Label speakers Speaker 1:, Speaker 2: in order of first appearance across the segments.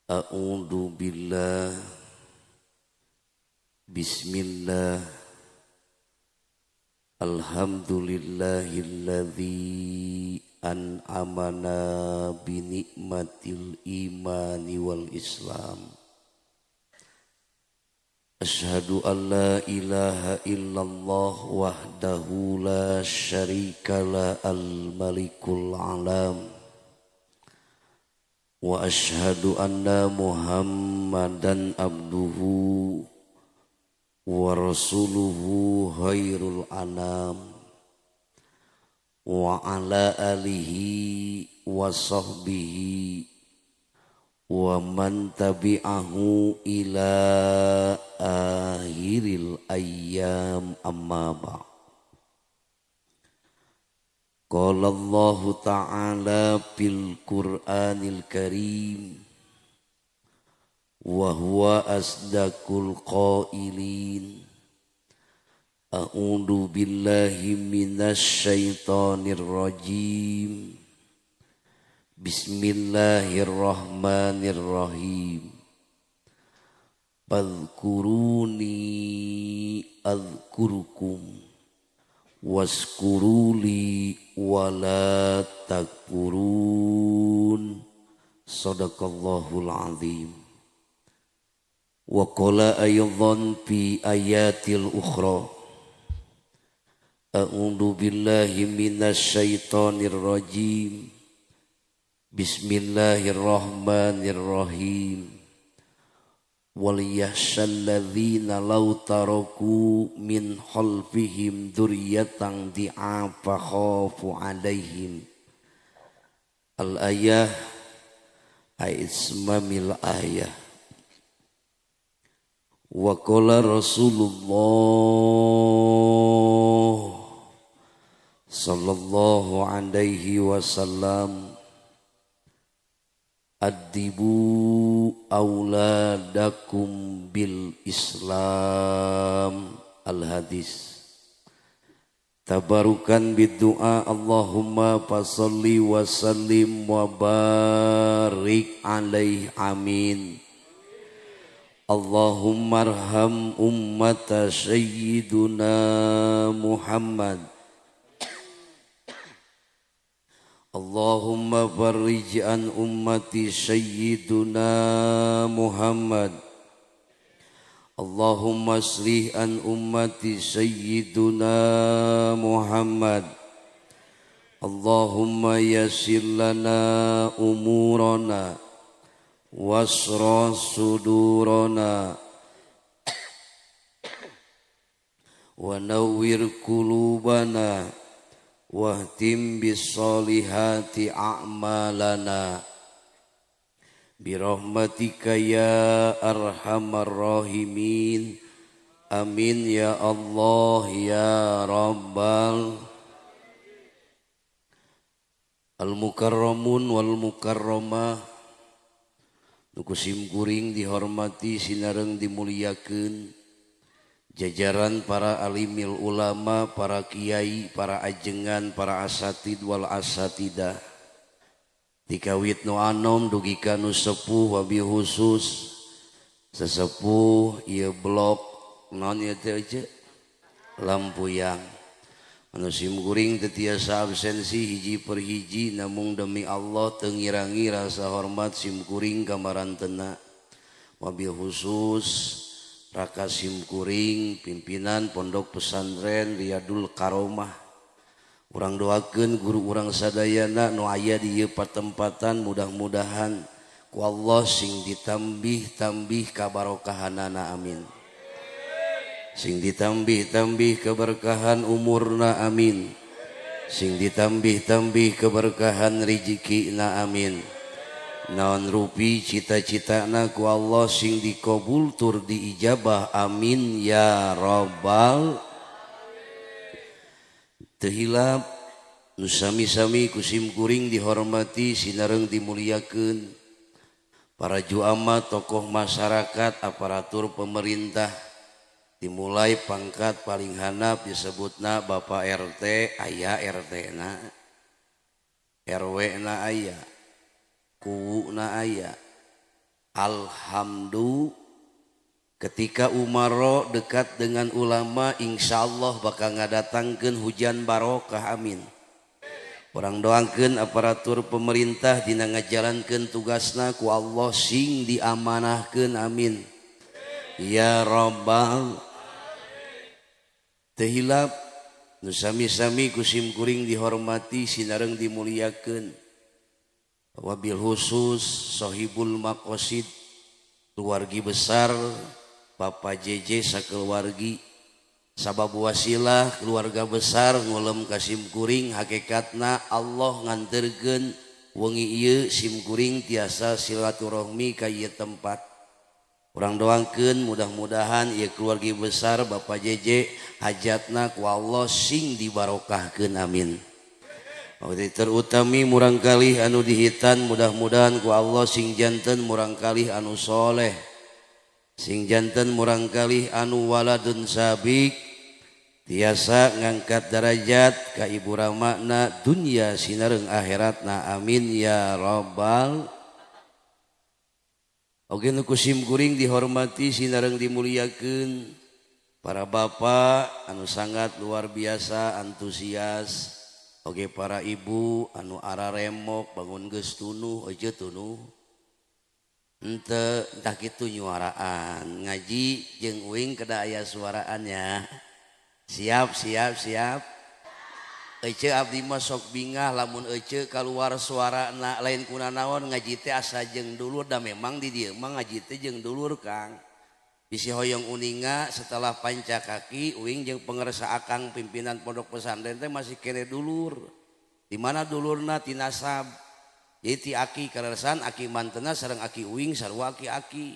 Speaker 1: A'udzu billah. Bismillah. Alhamdulillahilladzi an'amana bi nikmatil imani wal islam. Asyhadu an la ilaha illallah wahdahu la syarika la al-malikul alam. Wa asyhadu anna Muhammadan abduhu wa rasuluhu khairul anam. Wa ala alihi wa sahbihi wa man tabi'ahu ila akhiril ayyam amma ba'. Qala Allah ta'ala fil Qur'anil Karim wa huwa asdaqul qailin. A'udzu billahi minasy syaithanir rajim. Bismillahirrahmanirrahim. Fadhkuruni adhkurukum waskuruli wala takfurun. Sadaqallahul azim. Wa qala aydan fi ayatil ukhra. A'udzu billahi minasy syaithanir rajim. Bismillahirrahmanirrahim. Wal yahshal ladzina law taraku min khalfihim dzurriyyatan di'afa khafu 'alaihim. Al-ayah ismamil ayah. Wa qala Rasulullah sallallahu alaihi wasallam, addibu auladakum bil Islam. Al-hadis. Tabarukan biddu'a Allahumma fasalli wa sallim wa barik alaih amin. Allahumma arham ummata sayyiduna Muhammad. Allahumma farrij an ummati sayyiduna Muhammad. Allahumma aslih an ummati sayyiduna Muhammad. Allahumma yassir lana umurana wasra sudurana wa nawwir qulubana wahtim bis-solihati a'malana birahmatika ya arhamar rahimin. Amin ya Allah ya Rabbal. Al-mukarramun wal mukarramah, nu ku sim kuring dihormati sinareng dimuliakeun jajaran para alimil ulama, para kiai, para ajengan, para asatid wal asatidah, dikawit nu anom dugi ka nu sepuh, wabi khusus sesepuh ieu blok naon ieu teh Lampuyang. Anu sim kuring teu tiasa absensi hiji per hiji, namung demi Allah teu ngirangi rasa hormat sim kuring ka marantena, wabi khusus raka simkuring pimpinan pondok pesantren Riyadul Karomah. Urang doakeun guru urang sadayana nu aya di ieu patempatan, mudah-mudahan ku Allah sing ditambih-tambih kabarokahanana amin. Sing ditambih-tambih keberkahan umurna amin. Sing ditambih-tambih keberkahan rizkina amin. Naon rupi cita-citana ku Allah sing dikabul tur diijabah amin ya rabbal. Teu hilap nu sami-sami ku sim kuring dihormati sinareng dimuliakeun para juama, tokoh masyarakat, aparatur pemerintah, dimulai pangkat paling handap disebutna Bapak RT, aya RT na, RW na aya, kuwu na aya, Alhamdulillah, ketika umaro dekat dengan ulama, insya Allah bakal ngadatangkeun hujan barokah, amin. Urang doakeun aparatur pemerintah dina ngajalankeun tugasna, ku Allah sing diamanahkeun, amin ya rabbal. Teu hilap nu sami-sami ku sim kuring dihormati sinareng dimuliakeun, wabil khusus sohibul maqasid, keluargi besar Bapak JJ sakeluargi. Sabab wasilah keluarga besar ngulem ka sim kuring, hakikatna Allah nganterkeun wengi ieu sim kuring tiasa silaturahmi ka ieu tempat. Urang doakeun mudah-mudahan ieu keluarga besar Bapak JJ hajatna ku Allah sing dibarokahkeun, amin. Terutami murangkalih anu dihitan, mudah-mudahan ku Allah sing janten murangkalih anu soleh, sing janten murangkalih anu waladun sabik, tiasa ngangkat derajat ka ibu ramana dunya sinareng akhiratna, amin ya rabbal. Oge nu ku sim kuring dihormati sinareng dimuliakeun, para bapak anu sangat luar biasa antusias. Oke, para ibu anu araremok bangun geus tunuh aja tunuh ente entah kitu nyuaraan ngaji jeung uing kedah aya suaraannya. Siap, siap, siap. Ece, abdi mah sok bingah lamun ece keluar suara na, lain kuna naon, ngaji teh asa jeung dulur. Da memang di dieu mah ngaji teh jeung dulur, Kang. Bisi hoyong uninga, setelah panca kaki uing jeung pengersa akang pimpinan pondok pesantren teh masih kene dulur. Di mana dulurna tinasab. Jadi ti aki kaleresan, aki mantena sareng aki uing sarua aki-aki.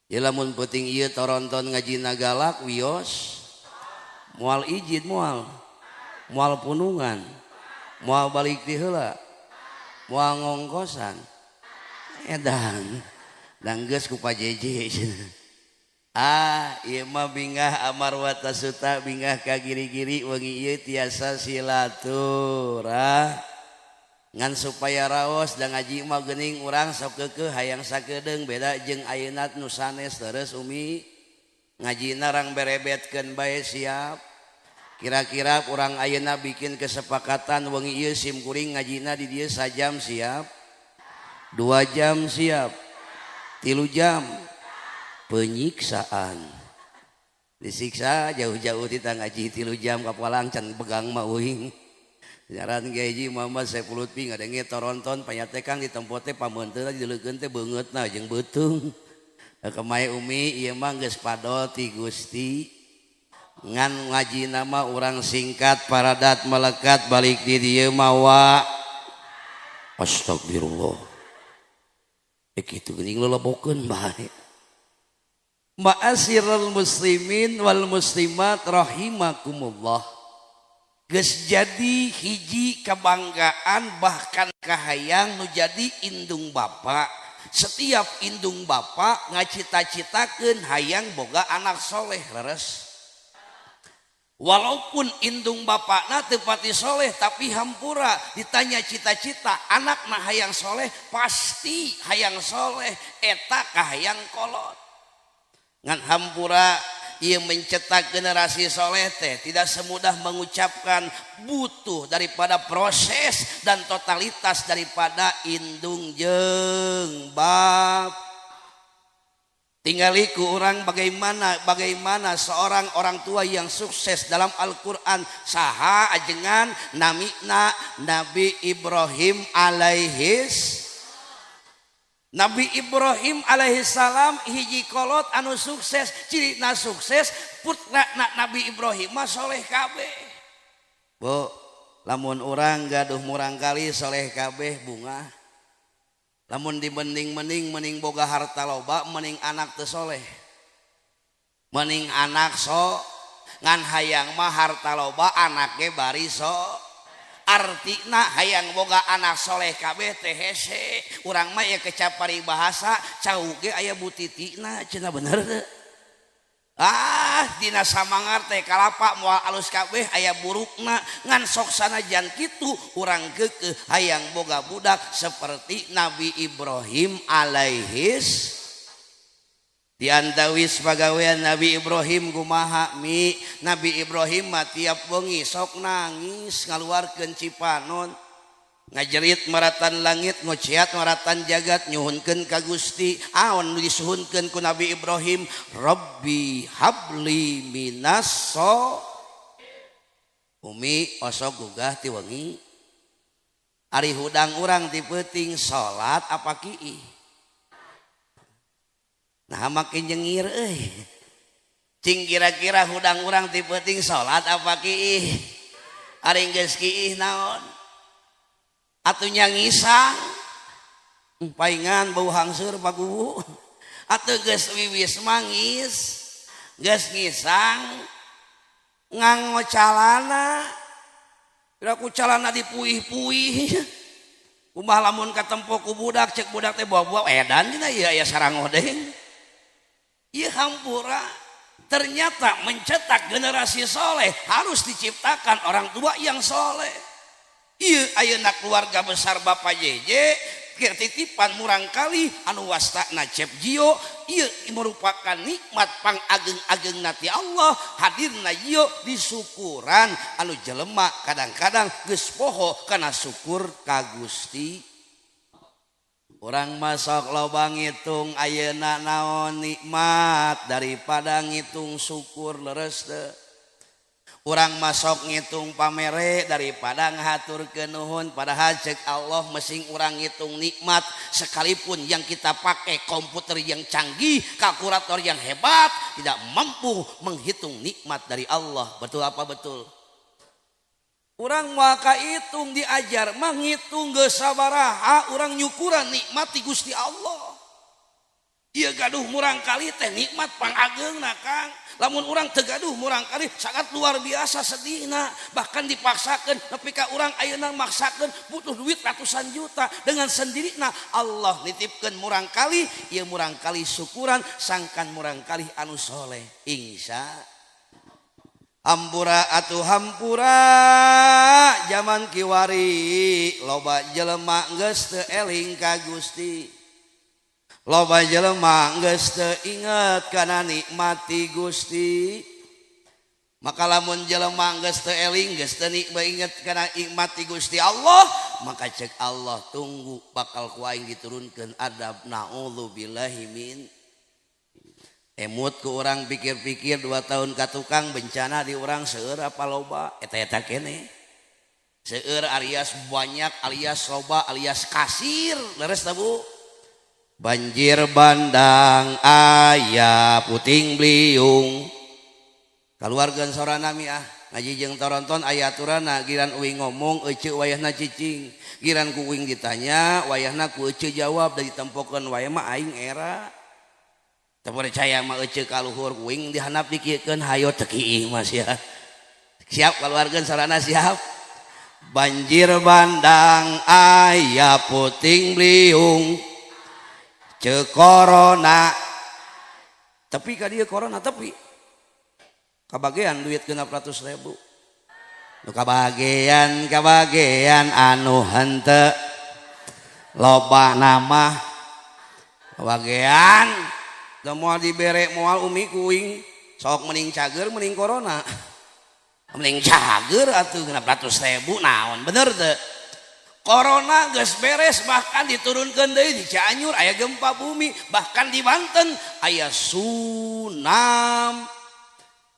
Speaker 1: Ya lamun penting ieu toronton ngaji nagalak wios, moal ijid, moal moal punungan, moal balik ti heula, moal ngongkosan edan. Dan geus ku Pak JJ. Ah, ieu mah bingah amar wa tasuta, bingah ka giri-giri wengi ieu tiasa silaturah ngan supaya raos dan ngaji mah geuning urang sok keukeuh hayang sakedeung, beda jeung ayeuna nu sanes. Terus Umi, ngajina rang berebetkeun bae, siap? Kira-kira urang ayeuna bikin kesepakatan wengi ieu sim kuring ngajina di dieu sajam, siap? 2 jam, siap? 3 jam? Penyiksaan, disiksa jauh-jauh kita ngaji 3 jam kapalang can begang mah uing. Nyaran Kiai Muhammad Saiful Lutfi ngadenge toronton panyate, Kang, di tempo teh pameunteuna dileukeun teh beungeutna jeung beuteung. Kemae Umi, ieu mah geus padol ti Gusti. Ngan ngaji nama urang singkat paradat melekat, balik di dieu mawa astagfirullah. Eh, kitu geuning lelebokeun bae. Ma'asyiral muslimin wal muslimat rahimakumullah. Geus jadi hiji kebanggaan, bahkan kahayang nu jadi indung bapa. Setiap indung bapa ngacita-citakeun hayang boga anak soleh, leres? Walaupun indung bapakna teu pati soleh, tapi hampura, ditanya cita-cita anakna hayang soleh, pasti hayang soleh. Eta kahayang kolot. Ngan hampura, ia mencetak generasi soleh teh tidak semudah mengucapkan, butuh daripada proses dan totalitas daripada indung jeng bap. Tinggali ku orang bagaimana bagaimana seorang orang tua yang sukses dalam Al-Quran. Saha ajengan namina? Nabi Ibrahim alaihis. Nabi Ibrahim alaihi salam hiji kolot anu sukses. Cirina sukses, putra Nabi Ibrahim mah soleh kabeh. Bu, lamun urang gaduh murangkalih soleh kabeh, bunga. Lamun dibanding-mending, mending boga harta loba, mending anak teu soleh, mending anak so. Ngan hayang mah harta loba, anaknya bari so. Artina hayang boga anak soleh kabeh teh hese. Urang mah ya kecap paribahasa, cau ge aya butitina cenah, bener teu? Ah, dina samangar teh kalapa moal alus kabeh, aya burukna. Ngan sok sanajan kitu urang keukeuh hayang boga budak seperti Nabi Ibrahim alaihis. Di antawis pagawean Nabi Ibrahim kumaha, Mi? Nabi Ibrahim mah tiap wengi sok nangis, ngaluarkeun cipanon, ngajerit maratan langit, ngoceat maratan jagat, nyuhunkeun ka Gusti. Aon nu disuhunkeun ku Nabi Ibrahim? Rabbi habli minas so. Umi osok gugah ti wengi. Ari hudang urang ti peuting salat apa kiih? Nah, makin nyengir euy. Cing kira-kira hudang urang ti peuting salat apa kiih? Ari geus kiih naon? Atuh nyangisang. Paingan bau hangseur paguwu. Atuh geus wiwis mangis, geus ngisang nganggo calana. Kira ku calana dipuih-puih. Kumaha lamun katempo ku budak, cek budak teh bawa-bawa edan dina ieu aya sarang odeng. Ieu hampura. Ternyata mencetak generasi soleh harus diciptakan orang tua yang soleh. Ieu ayeuna keluarga besar Bapak JJ titipan murangkali anu wastana Cep Gio, ieu merupakan nikmat pangageng-ageng nati Allah hadirna Gio disukuran anu jelema kadang-kadang geus poho kana syukur ka Gusti. Urang masuk loba ngitung ayeuna naon nikmat daripada ngitung syukur, leres teu? Urang masuk ngitung pamere daripada ngahaturkeun nuhun, padahal cek Allah mesing urang ngitung nikmat. Sekalipun yang kita pakai komputer yang canggih, kalkulator yang hebat, tidak mampu menghitung nikmat dari Allah. Betul apa betul? Urang maka hitung diajar menghitung geus sabaraha urang nyukuran nikmati Gusti Allah. Ieu gaduh murangkali teh nikmat pangageungna, Kang. Lamun urang teu gaduh murangkali sangat luar biasa sedihna, bahkan dipaksakeun nepi ka urang ayeuna maksakeun butuh duit ratusan juta dengan sendirina. Allah nitipkeun murangkali, ieu murangkali syukuran sangkan murangkali anu soleh, insya. Hampura atuh hampura, zaman kiwari loba jelema geus teu eling ka Gusti, loba jelema geus teu inget kana nikmati Gusti. Maka lamun jelema geus teu eling, geus teu inget kana nikmati Gusti Allah, maka cek Allah tunggu bakal ku aing diturunkeun adab, naudzubillahi min. Emut ku urang pikir-pikir 2 tahun ka tukang bencana di urang seueur apa loba? Eta-eta kene seueur alias banyak alias loba alias kasir, leres teh, Bu? Banjir bandang aya puting beliung. Kaluarkeun sorana mi ah. Ngaji jeung toronton aya aturanna, giran uing ngomong eceu wayahna cicing, giran ku uing ditanya wayahna ku eceu jawab, da ditempokeun wae mah aing era. Teu percaya mah eceu kaluhur uing dihandap dikiekeun, hayo teu kiih mas ya. Siap kaluarkeun sarana, siap? Banjir bandang aya puting beliung, ce corona tepi ka dieu, corona tepi kabagean duit 600.000 nu kabagean, kabagean anu henteu loba nama kabagean. Da moal dibere moal umi kuing sok mending cager mending corona, mending cager atuh 600.000 naon, bener teu? Corona geus beres, bahkan diturunkeun deui di Cianjur aya gempa bumi, bahkan di Banten aya tsunami.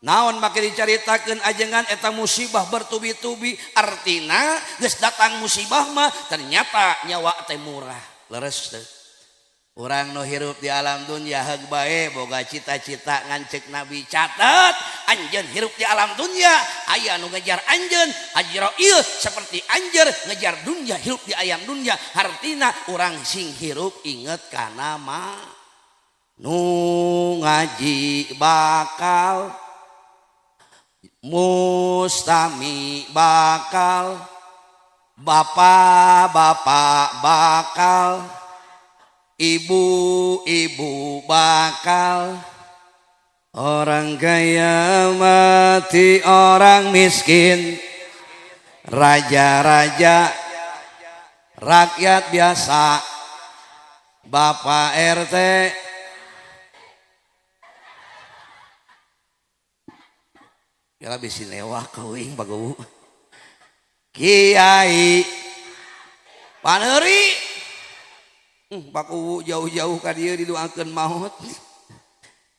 Speaker 1: Naon make dicaritakeun ajengan eta musibah bertubi-tubi? Artina geus datang musibah mah ternyata nyawa teh murah, leres teu? Urang nu hirup di alam dunya heug bae boga cita-cita, ngan cek Nabi catat anjeun hirup di alam dunya aya nu ngejar anjeun, Ajrail seperti anjeun ngejar dunya, hirup di ayam dunya. Hartina urang sing hirup inget kana ma nu ngaji bakal mustami, bakal bapak-bapak, bakal ibu-ibu, bakal Orang kaya mati, orang miskin, raja-raja, rakyat biasa, Bapak RT. Ya bisi lewah keuing bagu. Kiai Paneuri. Baku jauh-jauh ka dieu didoakeun maot.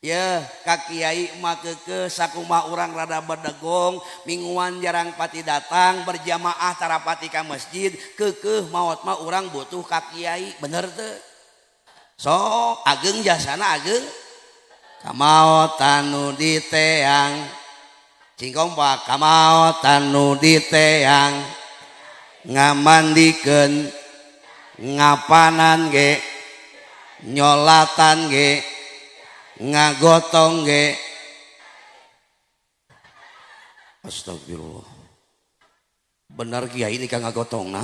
Speaker 1: Ya, ka kiai mah keukeuh sakumaha urang rada bedegong, mingguan jarang pati datang, berjamaah tarapati ka masjid, keukeuh maot mah urang butuh ka kiai, bener teu? Sok ageng jasana ageng. Kamaotan nu diteang. Cingkompak kamaotan nu diteang. Ngamandikeun ngapanan ge, nyolatan ge, ngagotong ge. Astagfirullah. Bener kiai ini kang ngagotongna.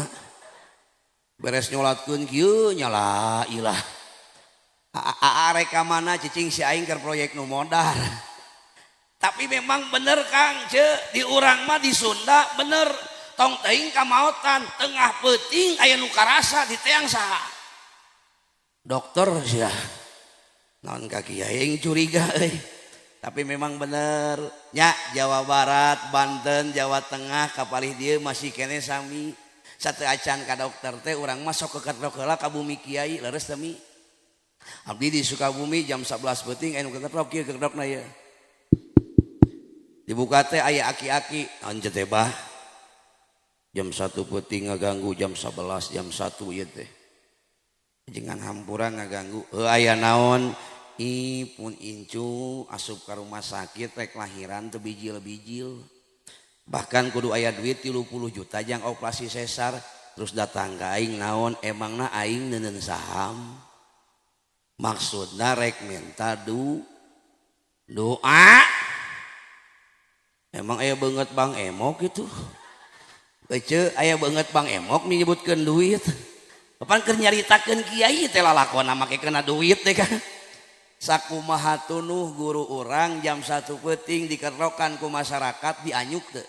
Speaker 1: Beres nyolatkeun kieu nyala ilah. Arek ka mana cicing si aing keur proyek nu modar. Tapi memang bener Kang, ce di urang mah di Sunda bener tong teuing kamaotan tengah peuting aya nu karasa di teang saha. Dokter sia. Naon ka kiai aing curiga euy. Tapi memang bener nya Jawa Barat, Banten, Jawa Tengah kapalih dieu masih keneh sami. Sateu acan ka dokter teh urang mah sok keketrok heula ka bumi kiai leres teh mi. Abdi di Sukabumi jam 11 peuting aya nu keketrok kieu keketrokna ieu. Dibuka teh aya aki-aki, naon teh bah? Jam 1 peuting ngaganggu jam 11, jam 1 ieu teh. Jangan hampura ngaganggu. Heuh aya naon? Ih pun incu asup ka rumah sakit rek lahiran teu bijil-bijil. Bahkan kudu aya duit 30 juta jang operasi sesar. Terus datang ka aing naon? Emangna aing neuneun saham. Maksudna rek minta doa. Emang aya beungeut Bang Emok gitu. Ece aya beungeut Bang Emok menyebutkeun duit. Kapan keur nyaritakeun kiai teh lalakona make kena duit teh kan. Sakumaha tunuh guru urang jam 1 peuting dikerokan ku masyarakat dianyuk teu.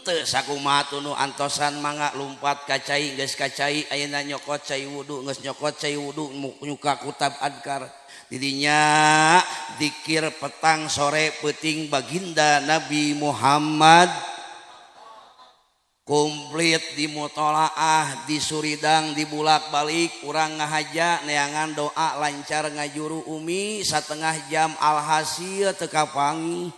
Speaker 1: Teu sakumaha tunuh antosan mangga lumpat ka cai geus ka cai ayeuna nyokot cai wudu geus nyokot cai wudu nyuka kutab adkar. Didinya dikir petang sore peuting baginda Nabi Muhammad komplit di mutolaah di suridang dibulak balik urang ngahaja neangan doa lancar ngajuru umi setengah jam alhasil teu kapangi.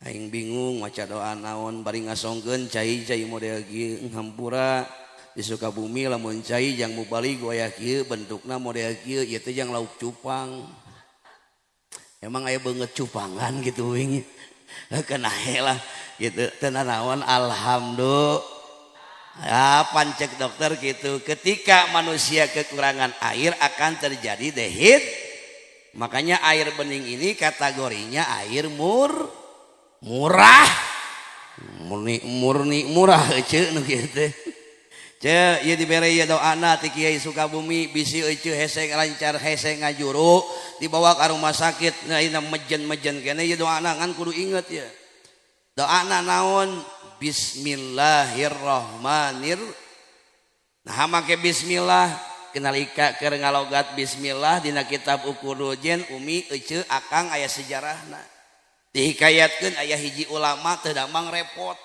Speaker 1: Aing bingung maca doa naon bari ngasongkeun cai-cai model kieu hampura di Sukabumi lamun cai jang mubalig wayah kieu bentukna model kieu ieu teh jang lauk cupang. Emang aya beungeut cupangan gitu wingi. Kena lah gitu teu nanaon alhamdulillah. Ya pancek dokter gitu ketika manusia kekurangan air akan terjadi dehid. Makanya air bening ini kategorinya air murah. Murni murah ece nu kieu teh. Ce ieu dibere ieu doana ti Kiai Sukabumi bisi ece hese lancar hese ngajuru dibawa ka rumah sakit ayeuna mejen-mejen keneh ieu doana ngan kudu inget ya. Doana naon? Bismillahirrahmanir. Nah make bismillah kenalika keur ngalogat bismillah dina kitab Ukurujen umi ece akang aya sejarahna. Dihikayatkeun aya hiji ulama teu damang repot.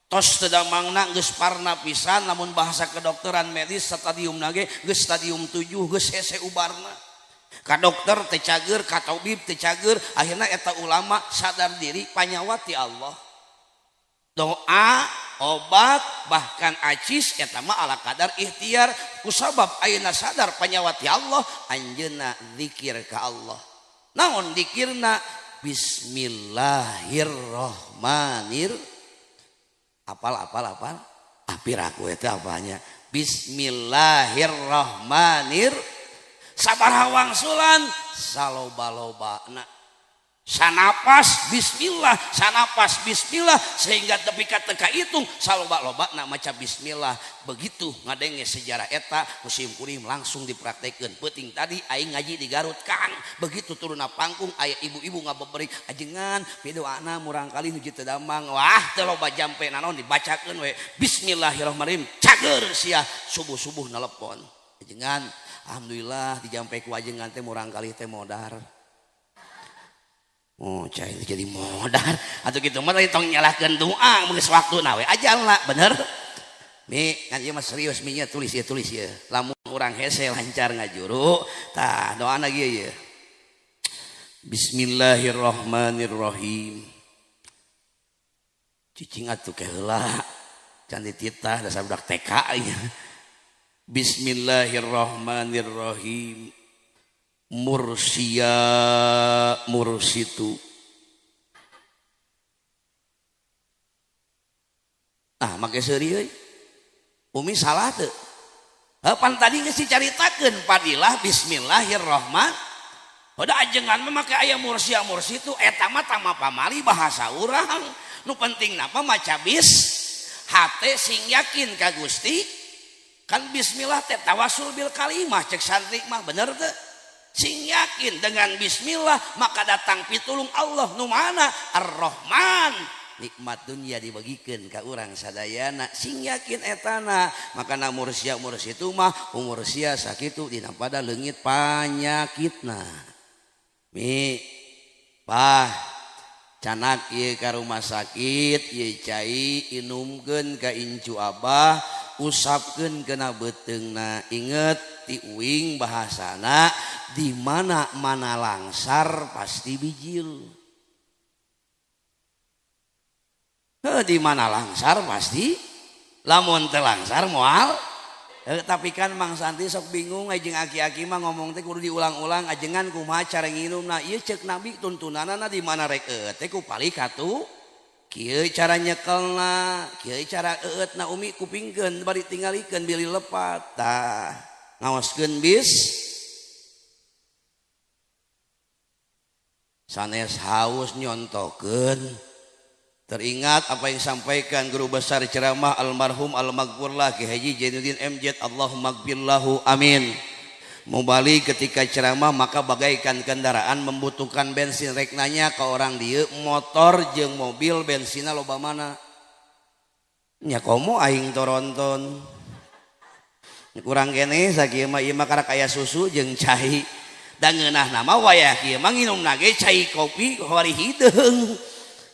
Speaker 1: Tos teu damangna geus parna pisan lamun bahasa kedokteran medis stadium nage geus stadium 7 geus hese ubarna. Ka dokter teu cager, ka tabib teu cager, akhirna eta ulama sadar diri panyawa ti Allah. Doa, obat, bahkan acis eta mah ala kadar ikhtiar kusabab ayeuna sadar panyawa ti Allah, anjeunna zikir ka Allah. Naon zikirna? Bismillahirrahmanir. Apal apal apal. Apir aku eta apanya? Bismillahirrahmanir. Sabaraha wangsulan saloba-lobana. Sanapas bismillah, sanapas bismillah sehingga tepi ka teu kahitung saloba-loba na maca bismillah. Begitu ngadenge sejarah eta musim kuring langsung dipraktekeun. Peuting tadi aing ngaji di Garut Kang, begitu turun panggung aya ibu-ibu ngabeberik ajengan pidoana murangkalih nuju teu damang. Wah teu loba jampe naon dibacakeun we bismillahirrahmanirrahim cager sia subuh-subuh nelepon. Ajengan alhamdulillah dijampe ku ajengan teh murangkalih teh modar. Oh, cai jadi modar. Atau gitu mah tong nyalahkeun doa geus waktuna we ajalna, bener? Mi, kan ieu mah serius mi nya tulis ya tulis ya. Lamun urang hese lancar ngajuru, tah doana ieu ye. Bismillahirrahmanirrahim. Cicing atuh ke heula. Can dititah dasar budak TK ieu. Bismillahirrahmanirrahim. Mursia mursitu. Ah, make seuri euy. Umi salah teu? Pan tadi geus dicaritakeun padilah bismillahirrahman. Udah ajengan mah make aya mursia mursitu eta mah tama pamali bahasa urang. Nu penting napa maca bis hate sing yakin ka Gusti. Kan bismillah teh tawasul bil kalimah cek santri mah bener teu? Sing yakin dengan bismillah maka datang pitulung Allah nu mana Ar-Rahman nikmat dunia dibagikeun ka urang sadayana sing yakin etana maka na mursia mursitu mah umur sia sakitu dina pada leungit panyakitna. Mi pah canak ieu ka rumah sakit ieu cai inumkeun ka incu abah usapkeun kana beuteungna inget ti uing bahasana di mana mana langsar pasti bijil. Di mana langsar pasti lamun teu langsar moal. Tapi kan Mang Santi sok bingung jeung aki-aki mah ngomong teh kudu diulang-ulang ajengan kumaha cara nginumna ieu ceuk Nabi tuntunanana di mana rek teh ku palih katu kieu cara nyekelna kieu cara eueutna umi kupingkeun bari tingalikeun bilih lepat tah ngaoskeun bis sanes haus nyontokeun. Teringat apa yang sampaikan guru besar ceramah almarhum almaghfurlah Ki Haji Jainuddin MZ Allahumma gfirlahu amin. Mubalik ketika ceramah maka bagaikan kendaraan membutuhkan bensin rek nanya ke orang dieu motor jeung mobil bensinna loba mana nya komo aing toronton kurang kene sakieu mah ieu mah karak aya susu jeung cai da ngeunah nama wayah kieu mah nginumna ge cai kopi wari hideung.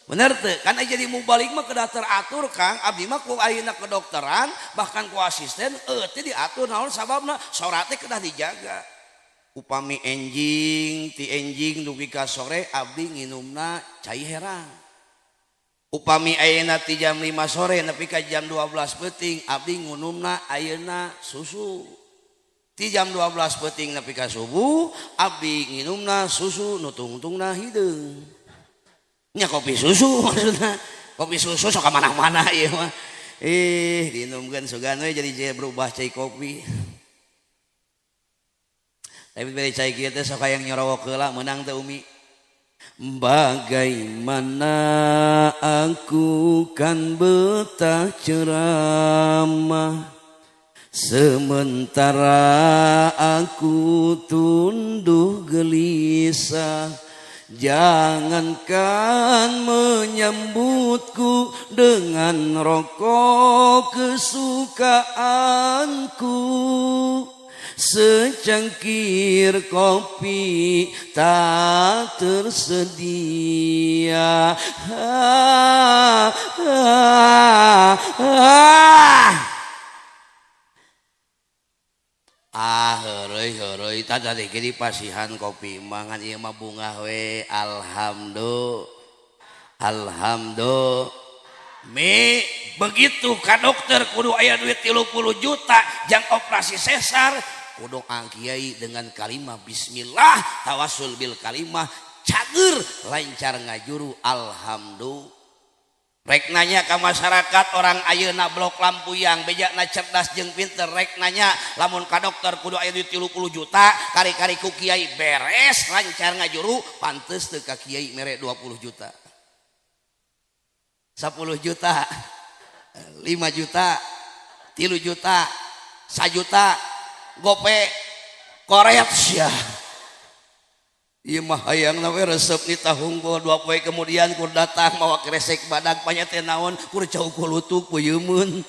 Speaker 1: Bener teu? Kan jadi mubalik mah kedah teratur Kang, abdi mah ku ayeuna kedokteran bahkan ku asisten teh diatur naon sababna sorate kedah dijaga. Upami enjing ti enjing dugi ka sore abdi nginumna cai herang. Upami ayeuna ti jam 5 sore nepi ka jam 12 peuting abdi ngunumna ayeuna susu. Ti jam 12 peuting nepi ka subuh abdi nginumna susu nu tungtungna hideung. Nya kopi susu maksudna. Kopi susu sok ka mana-mana ieu mah. Ih, diinumkeun sugan we jadi berubah cai kopi. Tapi bere cai kieu teh sok hayang nyorowok heula meunang teh Umi. Bagaimana aku kan betah ceramah sementara aku tunduh gelisah. Jangankan menyambutku dengan rokok kesukaanku, secangkir kopi tak tersedia. Ha, ha, ha. Ah heureuy heureuy tah tadi ge dipasihan kopi mangan ieu mah bungah we alhamdulillah alhamdulillah. Mi begitu ka dokter kudu aya duit 30 juta jang operasi sesar kudu kiai dengan kalimah bismillah tawasul bil kalimah cager lancar ngajuru alhamdulillah. Rek nanya ka masyarakat orang ayeuna blok Lampuyang bejana cerdas jeung pinter, rek nanya lamun ka dokter kudu aya duit 30 juta, kari-kari ku kiai beres lancar ngajuru, pantes teu ka kiai mere 20 juta, 10 juta, 5 juta, 3 juta, 1 juta, gope koret sia. Ieu mah hayangna we resep nitah hungkul. 2 poe kemudian kur datang mawa kresek badag, panya teh naon, kur cau kulutuk puyeumeun.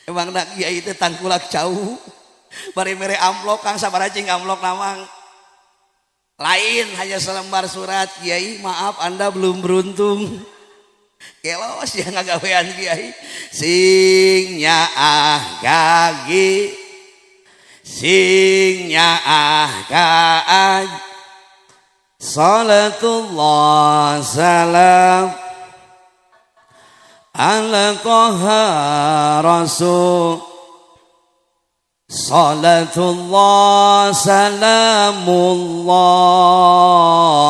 Speaker 1: Emang nak kiai teh tangkulak cau bari mere amplop, Kang, sabaraha cing amplop namang lain, hanya selembar surat, "Kiai, maaf, Anda belum beruntung." Kelos ya ngagawean kiai. Sing nyaah kagi, sing nyaah kaaj. Salatullah salam ala Toha Rasul. Salatullah salamullah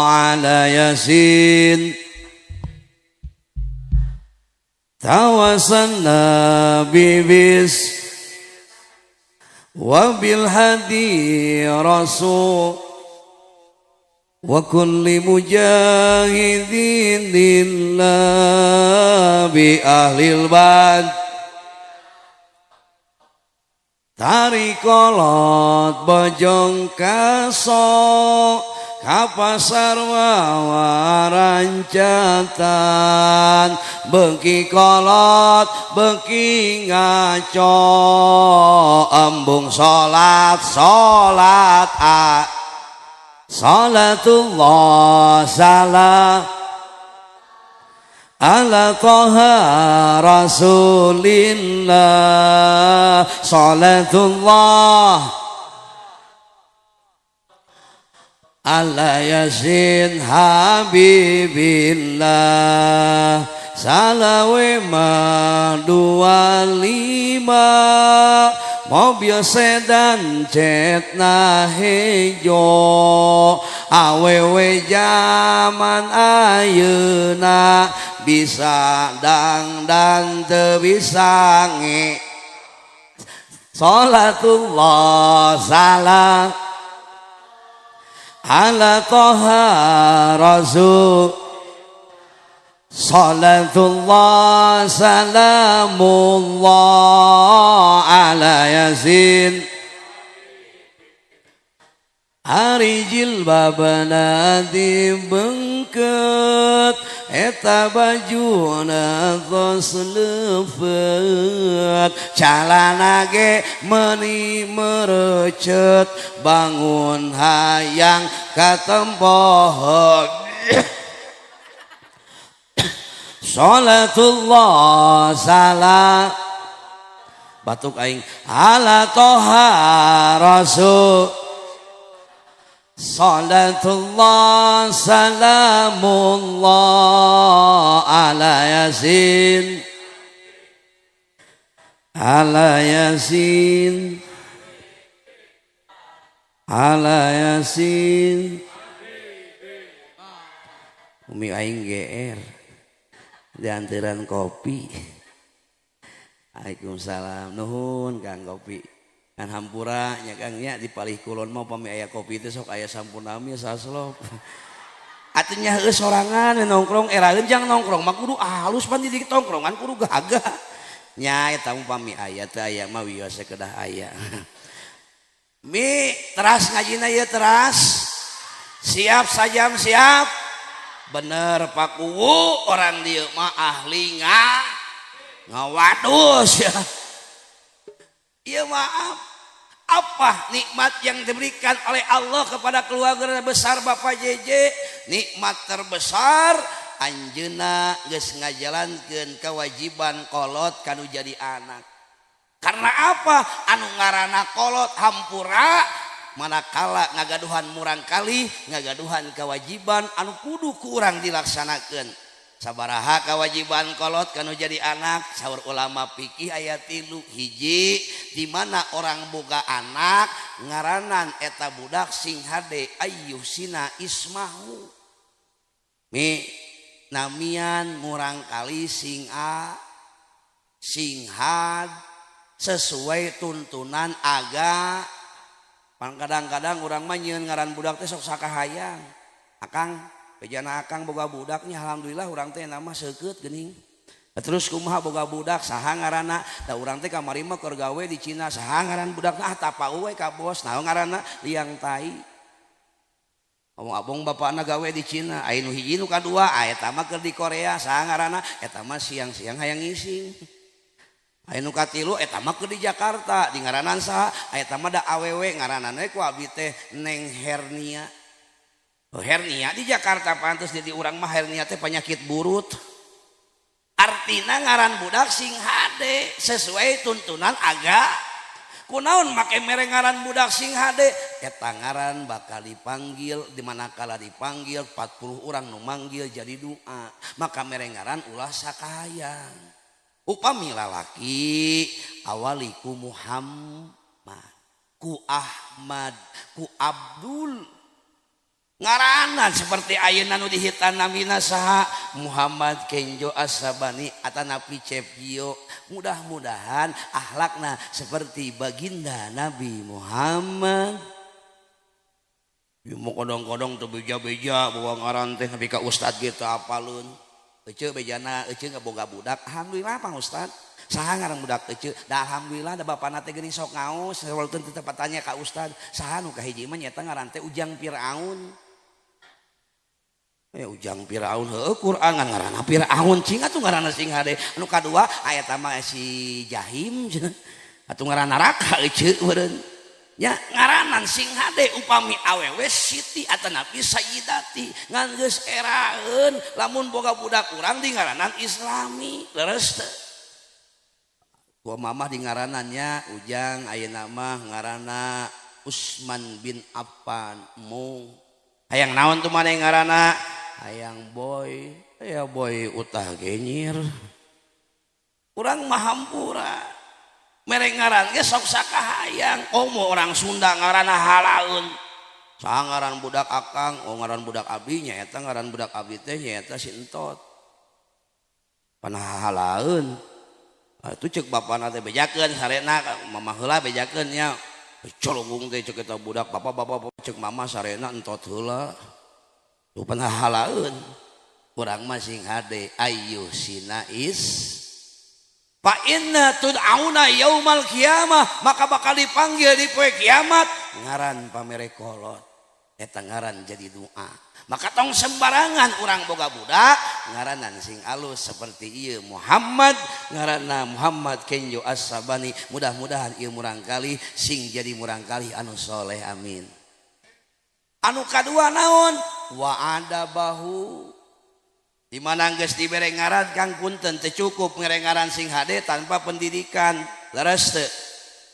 Speaker 1: ala Yasin. Tawasanna bibis wabil hadi rasul wa kulli mujahidin lillah bi ahlil bad. Tari kolot bojong kaso ka pasar wawarancatan, beki kolot beki ngaco, embung salat salat a. Salatullah salam ala Toha Rasulillah. Salatullah ala Yasin Habibillah. Salawe ma 25, mobil sedan cetna hejo, awewe zaman ayeuna bisa dangdan teu bisa nge. Salatullah salam ala Toha Rasul. Salatullah salamullah ala Yasin. Ari jilbabna dibengket, eta bajuna tos leupet, calana ge meuni merecet, bangun hayang katempoh. Salatullah salam batuk aing ala Toha Rasul. Salatullah salamullah ala Yasin, ala Yasin, ala Yasin. Umi aing GR diantaran kopi. Waalaikumsalam, nuhun Kang kopi. Kan hampura nya Kang nya, di palih kulon mah pami aya kopi teh sok aya sampunami saslop. Atuh nya heueuh sorangan nongkrong eraeun, jang nongkrong mah kudu halus pan, di tongkrongan kudu gagah. Nya eta mah pami aya, teu aya mah wios kedah aya. Mi teras ngajina ieu teras. Siap sajam siap. Bener Pak Kuwu, orang dieu mah ahli ngawadus ya. Iya maaf. Apa nikmat yang diberikan oleh Allah kepada keluarga besar Bapak JJ? Nikmat terbesar, anjeunna geus ngajalankeun kewajiban kolot kanu jadi anak. Karena apa? Anu ngaranna kolot, hampura, manakala ngagaduhan murang kali ngagaduhan kewajiban anu kudu kurang dilaksanakan. Sabaraha kewajiban kolot kanu jadi anak? Saur ulama fikih aya tilu. Hiji, di mana orang boga anak ngaranan eta budak sing hade ayyuhsina ismahu. Mi Namian murang kali sing a sing had sesuai tuntunan aga. Pan kadang-kadang urang mah nyieun ngaran budak teh sok sakahayang. Akang bejana akang boga budaknya, alhamdulillah urang teh nama seukeut geuning. Terus kumaha boga budak saha ngaranna? Da urang teh kamari mah keur gawe di Cina, saha ngaran budakna? Ah tapau we ka bos, naon ngaranna? Liang tai. Ngomong abong bapakna gawe di Cina, aya nu hiji nu kadua, eta mah keur di Korea, saha ngaranna? Eta mah siang-siang hayang ngising. Aya nu katilu eta mah keur di Jakarta, di ngaranan saha? Eta mah da awewe ngaranana ku abdi teh Neng Hernia. Oh, hernia di Jakarta pantes jadi urang mah hernia teh penyakit burut. Artina ngaran budak sing hade sesuai tuntunan aga. Kunaon make mere ngaran budak sing hade? Eta ngaran bakal dipanggil di manakala dipanggil 40 orang nu manggil jadi doa. Maka mere ngaran ulah sakahayang. Upami lalaki awali ku Muhammad, ku Ahmad, ku Abdul. Ngaranan seperti ayeuna nu dihitan namina saha Muhammad Kenjo As-Sabani atanapi Cepio. Mudah-mudahan akhlakna seperti baginda Nabi Muhammad. Ieu mah kodong-kodong teu beja-beja bawa ngaran teh nepi ka ustad ge teu apaleun. Ece bejana ece ngaboga budak, alhamdulillah Pak Ustad. Saha ngaran budak ece? Da alhamdulillah da bapana teh geuning sok ngaos, walaupun teu tepat tanya ka ustad. Saha nu kahiji mah nyaeta ngaran teh Ujang Firaun. Ya Ujang Firaun heueuh Quran ngaranna Firaun cing atuh ngaranna sing hade. Anu kadua aya mah si Jahim cenah. Atuh ngaran neraka ece meureun. Nya ngaranan sing hade upami awewe Siti atanapi Sayyidati ngan geus eraeun lamun boga budak urang di ngaranan Islami leres teu. Gua mamah di ngaranannya Ujang ayeuna mah ngaranna Usman bin Affan mung. Hayang naon tuh maneh ngaranna? Hayang boy, ya boy utah genyir. Urang mah hampura. Mere ngaran ge sok sakahayang. Komo orang Sunda ngaranna halaeun. Saha ngaran budak akang? Oh ngaran budak abdi nyaeta ngaran budak abdi teh nyaeta si entot. Panah halaeun. Atuh ceuk bapana teh bejakeun sarena mama heula bejakeun nya. Colonggung teh ceuk eta budak bapak-bapak ceuk mama sarena entot heula. Tuh panah halaeun. Urang mah sing hade ayu sinais. Fa inna tud'auna yaumal qiyamah, maka bakal dipanggil di poe kiamat ngaran pamere kolot. Eta ngaran jadi doa. Maka tong sembarangan urang boga budak ngaranan sing alus seperti ieu Muhammad, ngaranna Muhammad Kenjo As-Sabani. Mudah-mudahan ieu murangkali sing jadi murangkali anu soleh, amin. Anu kadua naon? Wa adabahu. Di mana geus dibere ngaran kang punten teu cukup mere ngaran sing hade tanpa pendidikan. Leres teu?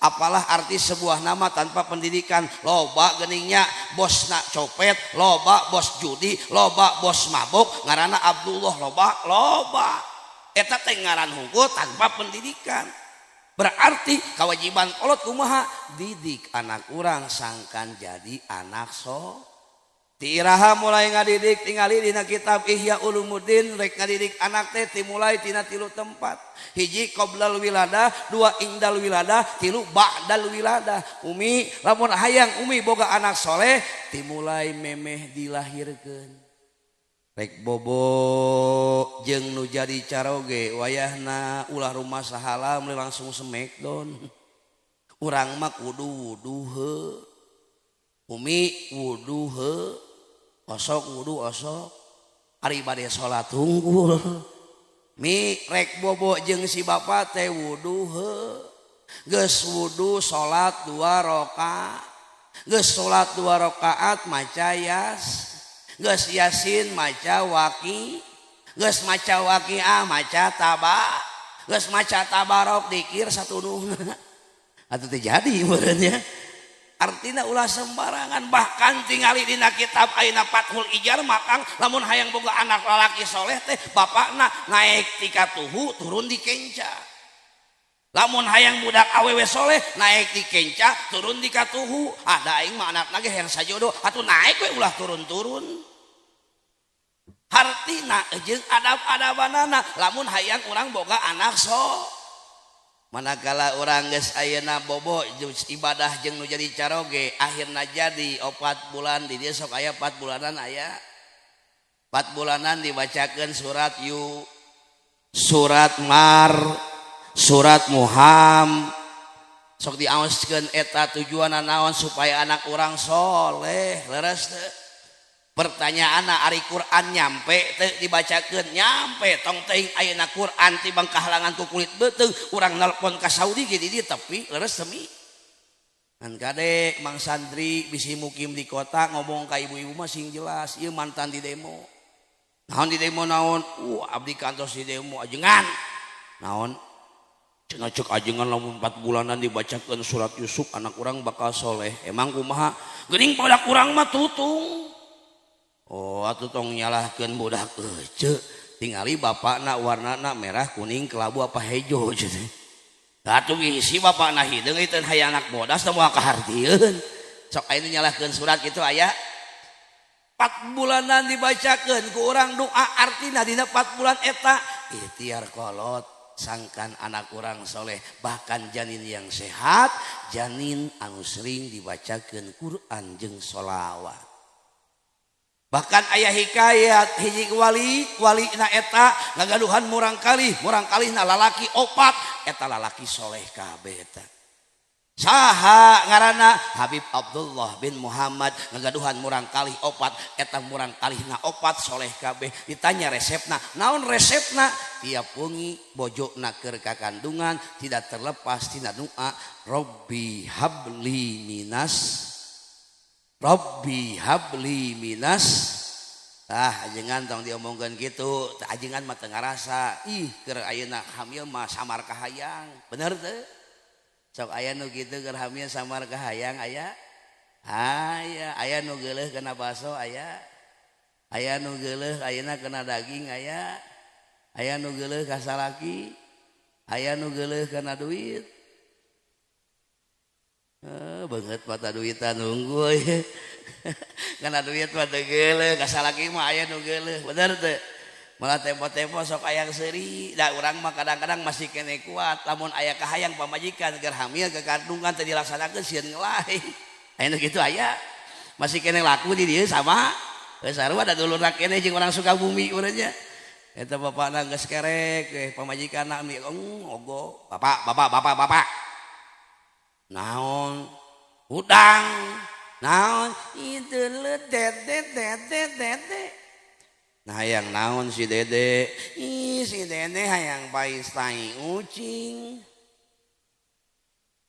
Speaker 1: Apalah arti sebuah nama tanpa pendidikan? Loba geningnya bosna copet, loba bos judi, loba bos mabok, ngaranna Abdullah loba, loba. Eta teh ngaran hungkul tanpa pendidikan. Berarti kewajiban kolot kumaha? Didik anak urang sangkan jadi anak so. Ti iraha mulai ngadidik tingali dina kitab Ihya Ulumuddin rek ngadidik anak teh dimulai tina tilu tempat. Hiji qoblal wiladah, dua indal wiladah, tilu ba'dal wiladah. Umi lamun hayang umi boga anak soleh dimulai memeh dilahirkeun. Rek bobo jeung nu jadi caroge wayahna ulah rumah sahala meuli langsung smackdown. Urang mah kudu wudu heuh. Umi wudu heuh. Osok wudu osok. Ari bade salat unggul. Mi rek bobo jeung si bapa teh wudu heuh. Geus wudu salat 2 rakaat. Geus salat 2 rakaat maca yas. Geus yasin maca waqi. Geus maca waqiah maca taba. Geus maca tabarok dikir satunuhna. Atuh teh jadi meureun nya. Artina ulah sembarangan, bahkan tingali dina kitab ayeuna Fathul Ijar makang lamun hayang boga anak lalaki soleh teh bapakna naik ti katuhu turun di kenca. Lamun hayang budak awewe soleh naik di kenca turun di katuhu. Ada aing mah anakna ge hayang sajodo atuh naik we ulah turun-turun. Hartina jeung adab-adabanana lamun hayang urang boga anak so. Manakala urang geus ayeuna bobo ibadah jeung nu jadi caroge akhirna jadi 4 bulan di dieu sok aya 4 bulanan aya 4 bulanan dibacakeun surat yu surat mar surat muham sok diaoskeun eta tujuanna naon supaya anak urang soleh leres teu. Pertanyaan ari Quran nyampe teu dibacakeun nyampe tong teuing ayeuna Quran tibang kahalangan ku kulit beuteung urang nelpon ka Saudi ge di dieu tapi leres semi ngan kade Mang Santri bisi mukim di kota ngomong ka ibu-ibu mah sing jelas ieu mantan di demo naon di demo naon abdi kantos di demo ajengan naon cenah cek ajengan lamun 4 bulanan dibacakeun surat Yusuf anak urang bakal soleh emang kumaha geuning budak urang mah tutung. Oh atuh tong nyalahkeun budak ece tingali bapakna warnana merah kuning kelabu apa hejo cenah. Atuh isi bapakna hideung ieu teh hayang anak bodas teh moal kahartieun. Sok aya nu nyalahkeun surat kitu aya 4 bulanan dibacakeun ku urang doa artina dina 4 bulan eta ikhtiar kolot sangkan anak urang soleh bahkan janin yang sehat janin anu sering dibacakeun Quran jeung sholawat. Bahkan ayah hikayat hiji wali wali na eta ngagaduhan murang kalih na lalaki opat eta lalaki soleh kabeh eta. Saha ngaranna Habib Abdullah bin Muhammad ngagaduhan murang kalih opat eta murang kalih na opat soleh kabeh. Ditanya resepna naon resepna tiap wengi bojona keur kakandungan tidak terlepas tina doa Robbi habli minas Robbi habli minas. Ah ajengan tong diomongkeun kitu ajengan mah teu ngarasa ih keur ayeuna hamil mah samar kahayang bener teu sok aya nu kitu keur hamil samar kahayang aya aya aya nu geuleuh kana baso aya aya nu geuleuh ayeuna kana daging aya aya nu geuleuh ka salaki aya nu geuleuh kana duit. Banget mata duitan nunggu karena duit mah teu geuleuh ka salaki mah aya nu geuleuh bener teu malah tempo-tempo sok aya seuri da urang mah kadang-kadang masih kene kuat lamun aya kahayang pamajikan keur hamil ke kandungan teu dilaksanakeun sieun ngelai aya nu kitu aya masih kene laku di dieu sama sarua da dulurna kene jeung urang Sukabumi urang nya eta bapakna geus kerek pamajikanna ogo bapak bapak bapak bapak naon udang naon itu dede dede dede nah hayang naon si dede ih si dede hayang pais tai ucing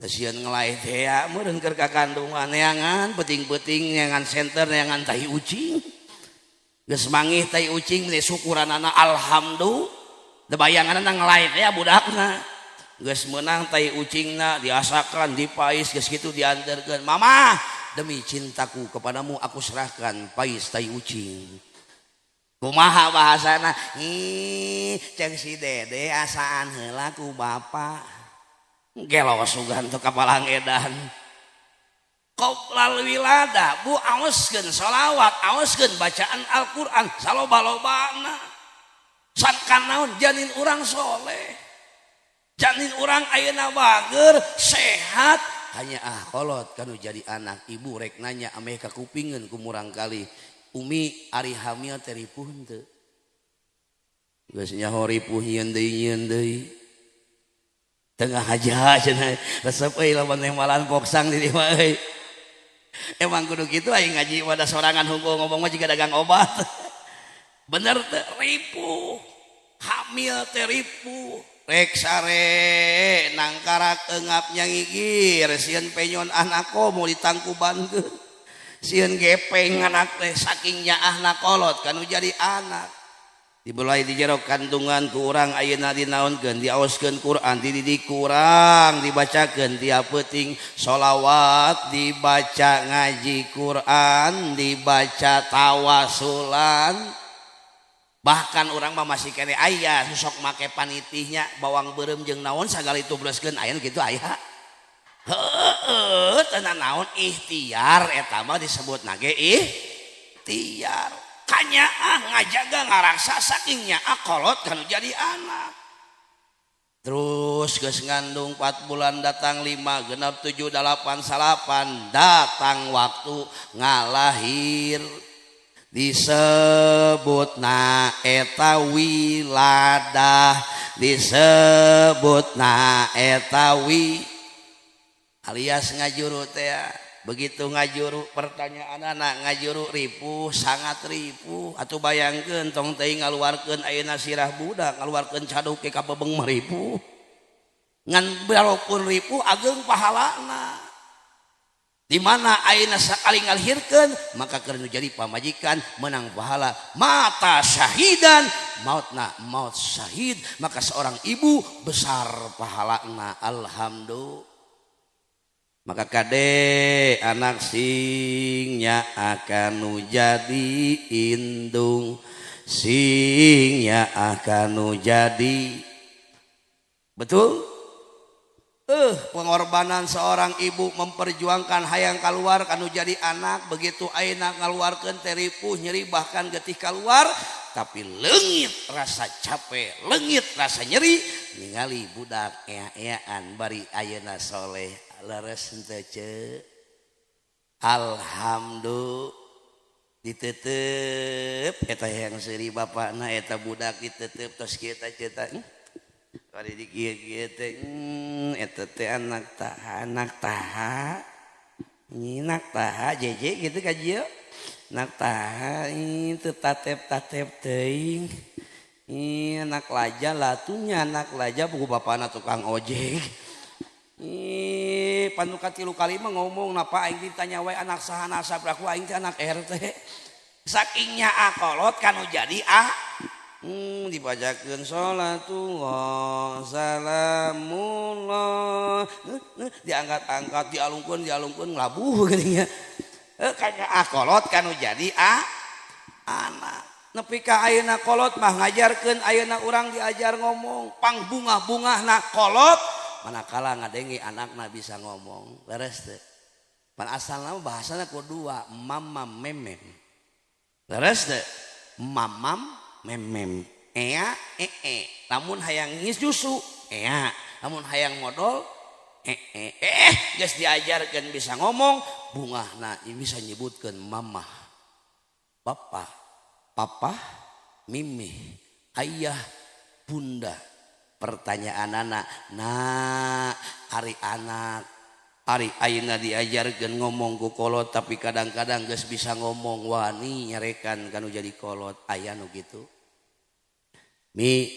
Speaker 1: sieun ngelai teh meureun keur kakandungan neangan peuting-peuting neangan senter neangan tai ucing geus mangih tai ucing teh syukuranana alhamdulillah da bayanganna ngelai teh budakna geus meunang tai ucingna diasakan dipais geus kitu dianterkeun mama demi cintaku kepadamu aku serahkan pais tai ucing kumaha bahasana ih ceng si dede asaan heula ku bapa gelo sugan teu kapalang edan qoblal wilada bu aoskeun sholawat aoskeun bacaan Al-Qur'an saloba-lobana sangkan naon janin urang soleh janin urang ayeuna bager sehat hanya ah kolot kanu jadi anak ibu rek nanya ameh kakupingeun ku murang kali umi ari hamil teh ripuh henteu geus nyaho ripuh nyieun deui tengah aja cenah resep euy lamun malan poksang di dieu mah euy emang kudu kitu aing ngaji pada sorangan hungkul ngomong mah jiga dagang obat bener teh ripuh hamil teh ripuh rek sare nangkarak engap nyangigir sieun penyon anak komo ditangkubankeun sieun gepeng anak teh saking nyaahna kolot kanu jadi anak dibelai di jero kandungan ku urang ayeuna dinaonkeun diaoskeun Quran dididik ku urang dibacakeun tiap peuting sholawat dibaca ngaji Quran dibaca tawasulan bahkan orang mah masih kene aya sok make panitihnya bawang beureum jeung naon sagala itu broskeun aya nu kitu aya heueuh teu naon ikhtiar eta mah disebut nage ikhtiar. Kanyaah ngajaga ngaraksa saking nyaah kolot kanu jadi anak. Terus geus ngandung 4 bulan datang 5 genap 7 8 salapan datang waktu ngalahir disebutna eta wiladah disebutna eta wi alias ngajuru teh. Begitu ngajuru pertanyaan anak ngajuru ripuh sangat ripuh atau bayangkeun tong teuing ngaluarkeun ayeuna sirah budak ngaluarkeun caduk ke ka bebeng mah ripuh ngan walaupun ripuh ageng pahalana di mana ayeuna sakali ngalahirkeun maka keur nu jadi pamajikan menang pahala mata syahidan mautna maut syahid maka seorang ibu besar pahalana alhamdulillah. Maka kade anak singnya akan jadi indung singnya akan jadi betul. Pengorbanan seorang ibu memperjuangkan hayang keluar kanu jadi anak begitu ayeuna ngaluarkeun teh ripuh nyeri bahkan getih keluar tapi leungit rasa capek leungit rasa nyeri ningali budak ea-eaan bari ayeuna soleh leres henteu ce alhamdulillah ditetep eta yang seuri bapakna eta budak ditetep tos kieu teh ceuk bari di kieu-kieu teh eta teh anak taha nyinak taha jeje gitu ka jieu anak taha teu tatep-tatep teuing anak laja latunya anak laja buku bapakna tukang ojek. Ih, panuka 3 kali mah ngomong napa aing ditanya wae anak saha nasab aku aing teh anak RT. Sakingnya akolot kanu jadi a. Dibacakeun salatullah salamullah diangkat-angkat dialungkeun dialungkeun nglabuh geuning nya. Kaya akolot kanu jadi a anak. Nepi ka ayeuna kolot mah ngajarkeun ayeuna urang diajar ngomong pangbungah-bungahna kolot manakala ngadenge anakna bisa ngomong leres teu pan asalna bahasana ku dua mamam memem leres teu mamam memem ea ee lamun hayang ngis susu ea lamun hayang modol ee geus diajarkeun bisa ngomong bungahna bisa nyebutkeun mamah bapa papa mimih ayah bunda. Pertanyaan anak nah ari anak ari ayeuna diajarkeun ngomong ku kolot tapi kadang-kadang geus bisa ngomong wani nyarekan kanu jadi kolot aya nu kitu mi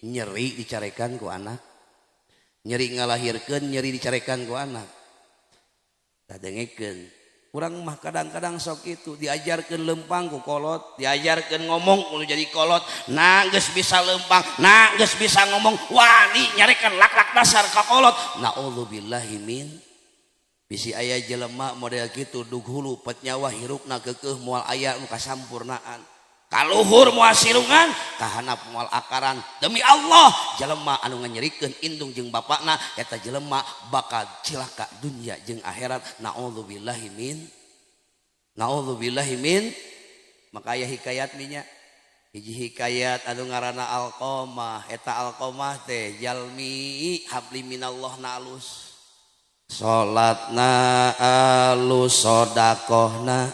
Speaker 1: nyeri dicarekan ku anak nyeri ngalahirkeun nyeri dicarekan ku anak tah dengekeun urang mah kadang-kadang sok itu diajarkeun lempang ku kolot diajarkeun ngomong kudu jadi kolot nah geus bisa lempang nah geus bisa ngomong wani nyarekan lak-lak dasar ka kolot naudzubillahi min bisi aya jelema model kitu dug hulu pet nyawa hirupna keukeuh moal aya nu kasampurnaan kaluhur moal sirungan kahanap moal akaran demi Allah jelema anu nganyerikeun indung jeung bapakna eta jelema bakal cilaka dunya jeung akhirat naudzubillahi min naudzubillahi min. Maka aya hikayat minya hiji hikayat anu ngaranna Alqamah eta Alqamah teh jalmi habli minallah na alus salatna alus sedekahna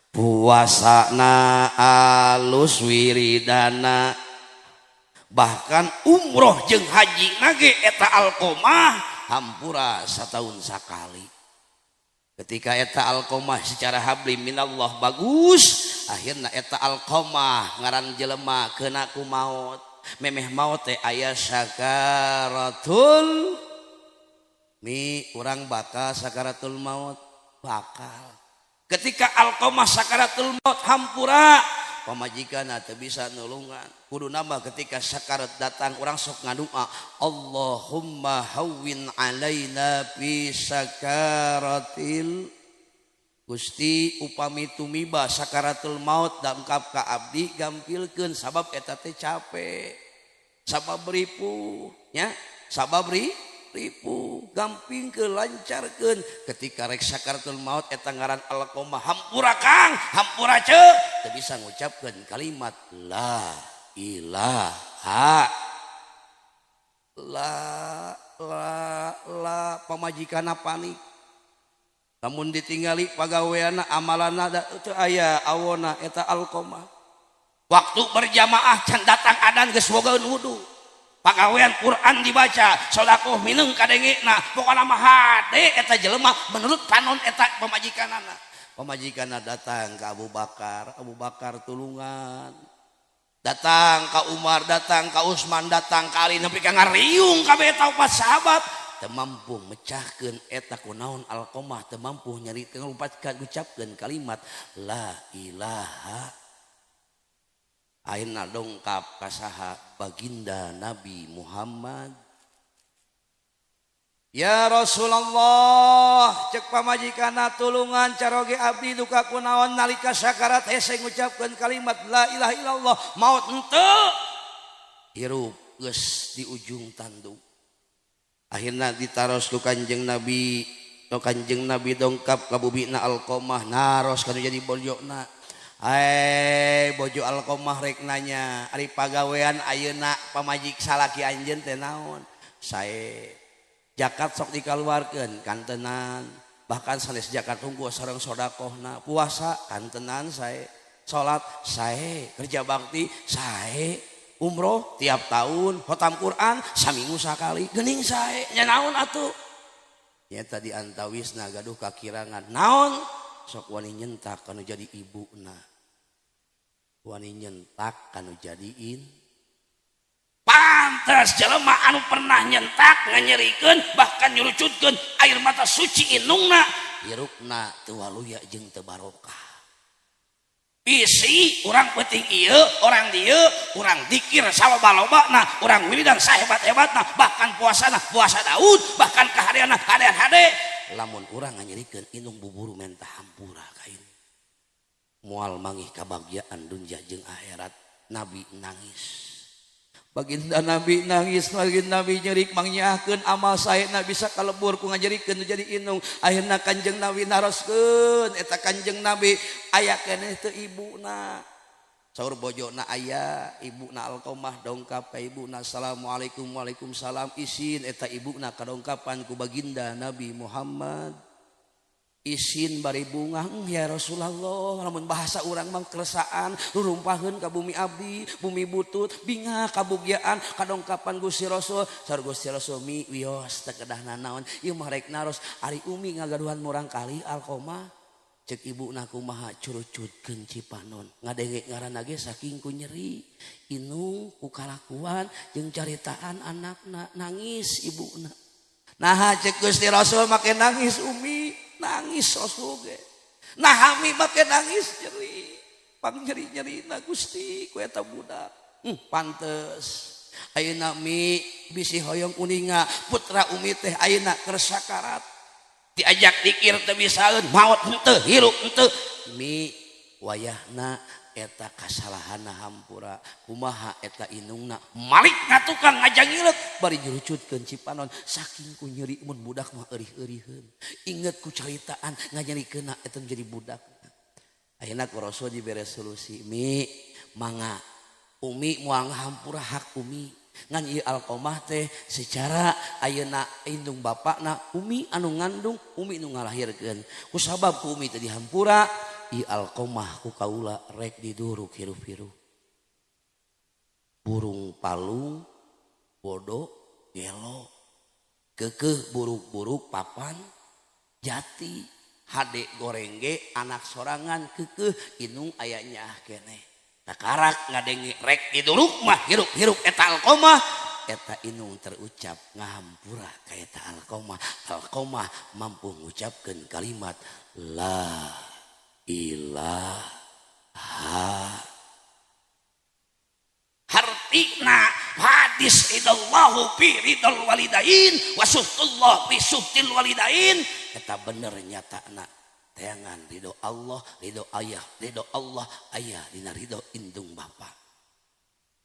Speaker 1: puasana alus wiridana bahkan umroh jeung haji nage eta Alqamah hampura sataun sakali. Ketika eta Alqamah secara habli minallah bagus akhirna eta Alqamah ngaran jelema keuna ku maut memeh maut teh aya sakaratul mi urang bakal sakaratul maut bakal. Ketika Alqamah sakaratul maut hampura pamajikan teu bisa nulungan kudu nambah ketika sakarat datang urang sok ngadua Allahumma hawwin alaina fi sakaratil Gusti upami tumiba sakaratul maut dangkap ka abdi gampilkeun sabab eta teh capek sabab ripuh nya sabab ripuh gampingkeun lancarkeun ketika rek sakaratul maut eta ngaran Alqamah hampura Kang hampura ceuk Teu bisa ngucapkeun kalimat la ilaha la la la. Pamajikanna panik. Lamun ditinggali pagaweanna, amalanna da teu aya awona eta Alqomah. Waktu berjamaah can datang adan geus bogaeun wudu. Pagawean Quran dibaca, sodakoh mineng kadengena, pokona mah hade eta jelema menurut panon eta pamajikanana. Pamajikanna datang ke Abu Bakar, "Abu Bakar, tulungan." Datang ke Umar, datang ke Utsman, datang ke Ali, nepi ka ngariung kabeh eta opat sahabat teu mampu mecahkeun eta. Kunaon Alqomah teu mampu nyari ngucapkeun ucapkeun kalimat la ilaha? Ayeuna dongkap ka saha? Baginda Nabi Muhammad. "Ya Rasulullah," cek pamajikanna, "tulungan caroge abdi, duka kunaon nalika sakarat hese ngucapkeun kalimat la ilaha illallah, maut henteu, hirup geus di ujung tanduk." Akhirna ditaros ku Kanjeng Nabi. To Kanjeng Nabi dongkap ka bubina Alqomah, naros kanu jadi bojona. "Eh, bojo Alqomah, rek nanya, ari pagawean ayeuna pamajik salaki anjeun teh naon?" "Sae, zakat sok dikaluarkeun kantenan, bahkan sanes zakat tunggu sareng sodakohna. Puasa kantenan sae, salat sae, kerja bakti sae, umroh tiap tahun, khotam Quran saminggu sakali, geuning sae. Nya naon atuh?" Nyata di antawisna gaduh kakirangan. "Naon?" "Sok wani nyentak kanu jadi ibuna, wani nyentak kanu jadiin." Pantes jelema anu pernah nyentak, nganyerikeun, bahkan nyurucutkeun air mata suci indungna, hirupna teu waluya jeung teu barokah. Bisi urang penting ieu, orang dieu, urang dikir saloba-lobana, urang wiridan sahebat-hebatna, bahkan puasana puasa Daud, bahkan kahadeanna kahadean hade, lamun urang nganyerikeun indung buburu menta hampura ka indung, moal mangih kabagjaan dunya jeung akhirat. Nabi nangis. Baginda Nabi nangis, baginda Nabi nyerik, mangnyahkeun amal saena bisa kalebur ku ngajerikeun jadi indung. Akhirna Kanjeng Nabi naroskeun eta Kanjeng Nabi, "Aya keneh teu ibuna?" Saur bojona, "Aya ibuna." Alqomah dongkap ka ibuna. "Assalamualaikum." "Waalaikumsalam." Isin eta ibuna kadongkapan ku baginda Nabi Muhammad. Isin bari bungah, "Ya Rasulullah," lamun bahasa urang mah keresaan, rurumpaheun ka bumi abdi, bumi butut, bingah kabugyaan kadongkapan Gusti Rasul. Saur Gusti Rasul, "Mi, wios, teu kedah nanaon, ieu mah rek naros, ari umi ngagaduhan murang kali Alqomah?" Cek ibuna, "Kumaha?" "Curucutkeun cipanon." Ngadenge ngaranna ge saking ku nyeri inung ku kalakuan jeung caritaan anakna, nangis ibuna. "Nah," cek Gusti Rasul, "make nangis umi?" Nangis Rasul ge. "Nah, mi, make nangis?" "Nyeri, pang nyeri na Gusti ku eta budak." Pantes ayeuna mi bisi hoyong uninga putra umi teh ayeuna keur sakarat, diajak dikir teu bisaeun, maot henteu, hirup henteu. Mi, wayahna eta kasalahanna hampura. Kumaha eta indungna malik ka tukang ngajangilek bari nyurucutkeun cipanon saking ku nyeri. Mun budak mah eurih-euriheun, inget ku caritaan nganyerikeunna eta jadi budak. Ayeuna ku Rasul dibere solusi, "Mi, mangga umi moal ngahampura hak umi, ngan ieu Alqomah teh secara ayeuna indung bapakna umi anu ngandung, umi nu ngalahirkeun. Ku sabab ku umi teh dihampura, ieu Alqomah ku kaula rek diduruk hirup-hirup." Burung palung bodoh gelo, kekeh buruk-buruk papan jati, hade goreng ge anak sorangan, kekeh indung aya nyaah keneh. Takarak ngadenge rek diduruk mah hirup-hirup eta Alqomah, eta indung terucap ngahampura ka eta Alqomah. Alqomah mampu ngucapkeun kalimat la ilaha. Hartina hadis ridallahu fi ridal walidain wa suhtullah fi suhtil walidain eta bener nyatana. Teangan ridho Allah, ridho ayah, ridho Allah ayah dina ridho indung bapa.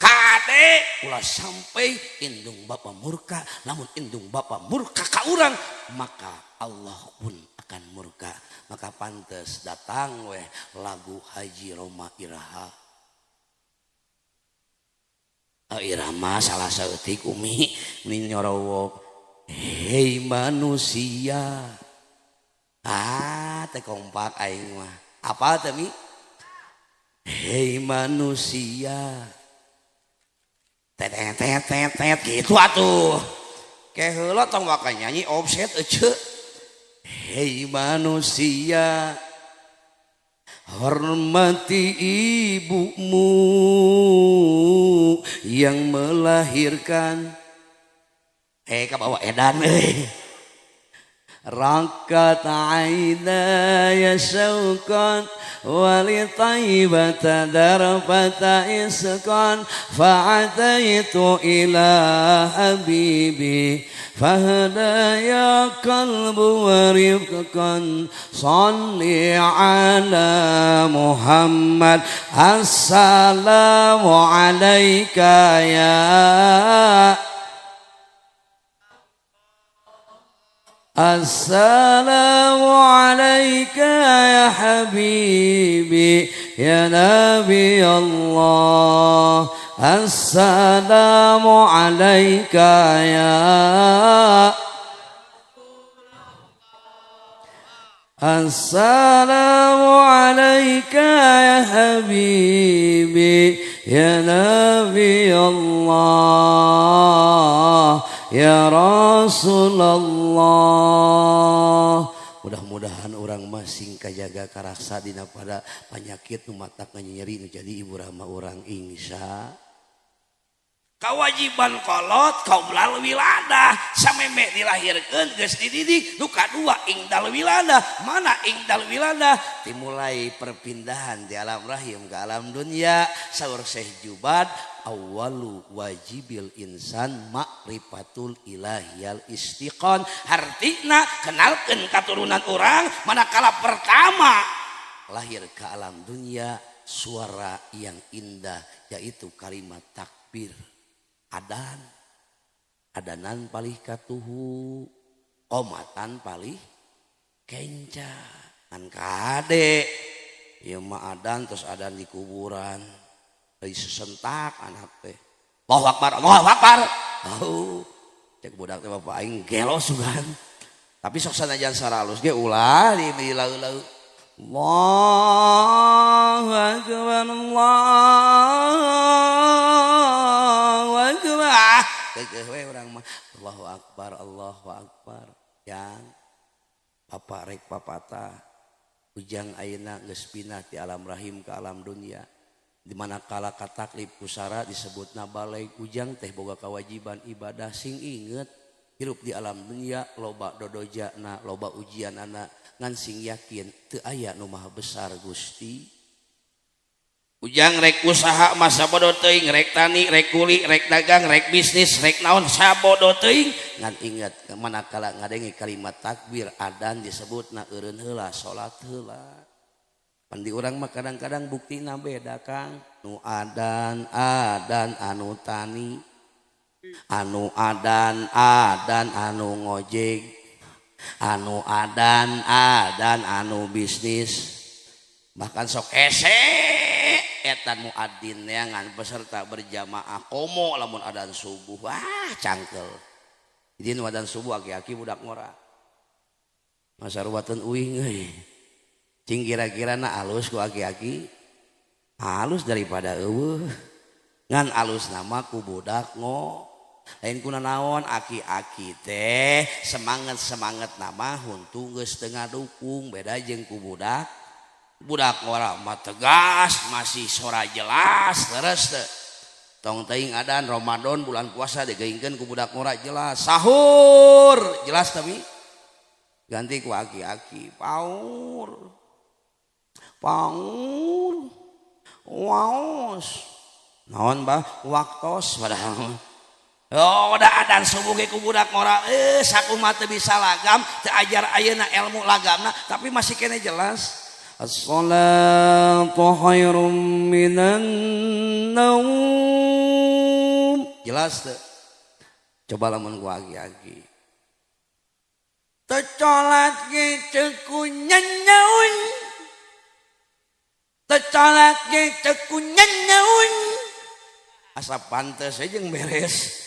Speaker 1: Kade ulah sampai indung bapa murka. Lamun indung bapa murka ka urang, maka Allah pun akan murka. Maka pantes datang weh lagu Haji Rhoma Iraha. Oh, irama salah saeutik Umi ini nyorowok. Hei manusia, ah, teh kompak aing mah. Apa teh, Mi? Hei manusia, tet tet tet tet gitu atuh. Ke heula tong waka nyanyi offset ece. Hei manusia, hormati ibumu yang melahirkan. Eh, kabawa edan euy. رقت عيناي شوقا ولطيبة ذرفة إسقا فأتيت إلى حبيبي فهدى يا قلب ورفقا. صل على محمد. السلام عليك يا السلام عليك يا حبيبي يا نبي الله. السلام عليك يا السلام عليك يا حبيبي يا نبي الله يا رسول الله. Mudah-mudahan urang masing kajaga karaksa dina pada penyakit nu matak nyeri nu jadi ibu rama urang, insya. Kewajiban kolot qoblal wiladah, sameme dilahirkeun geus dididik. Nu kadua indal wiladah. Mana indal wiladah? Dimulai perpindahan di alam rahim ke alam dunia. Saur Syekh Jubad, awalu wajibil insan ma'rifatul ilahiyal istiqon. Hartina kenalkeun katurunan urang manakala pertama lahir ke alam dunia, suara yang indah yaitu kalimat takbir, adan. Adanan palih katuhu, komatan palih kenca. Kan kade ieu mah adan terus adan di kuburan dari sesentak anak teh, Allahu Akbar, Allahu Akbar. Oh, cek budak teh, bapak aing gelo sugan. Tapi sok sanajan saralus ge ulah di lau-lau. Allahu Akbar, Allahu Akbar. Keukeuh we urang mah, Allahu Akbar, Allahu Akbar. Yang bapak rek papatah, ujang ayeuna geus pindah ti alam rahim ke alam dunia. Di mana kala kataklif pusara disebutna balig, ujang teh boga kewajiban ibadah. Sing inget, hirup di alam dunia loba dodojana, loba ujian anak, ngan sing yakin teu aya nu maha besar Gusti. Ujang rek usaha masa bodoh teuing, rek tani, rek kuli, rek dagang, rek bisnis, rek naon, sabodo teuing, ngan inget manakala ngadenge kalimat takbir, adan disebutna, eureun heula, salat heula. Pan di urang mah kadang-kadang buktina beda, Kang. Nu adan adan anu tani, anu adan adan anu ngojek, anu adan adan anu bisnis, bahkan sok ese etan muadzin neangan peserta berjamaah, komo lamun adan subuh. Wah, cangkel. Jadi nu adan subuh aki-aki, budak ngora, masaruateun uing euy. Cing kira-kira na alus ku aki-aki, halus daripada eueuh, ngan alus nama ku budak ngo lain. Kuna naon? Aki-aki teh semangat semangat nama huntu geus teu ngadukung, beda jeung ku budak. Budak ngora mah tegas, masih sora jelas terus teh. Tong teuing adan Ramadan, bulan puasa, digeingkeun ku budak ngora jelas, sahur jelas, tapi ganti ku aki-aki, paur paur waos naon bah waktos. Padahal oh, udah adan subuh ge ku budak ngora sakumaha teu bisa lagam, teu ajar ayeuna ilmu lagamna, tapi masih kene jelas. As-salatu khairum minan naum. Jelas teu? Coba lamun ku agi-agi. Tecolat ge ceku nyanyaun. Tecolat ge ceku nyanyaun. Asa pantes we jeung beres.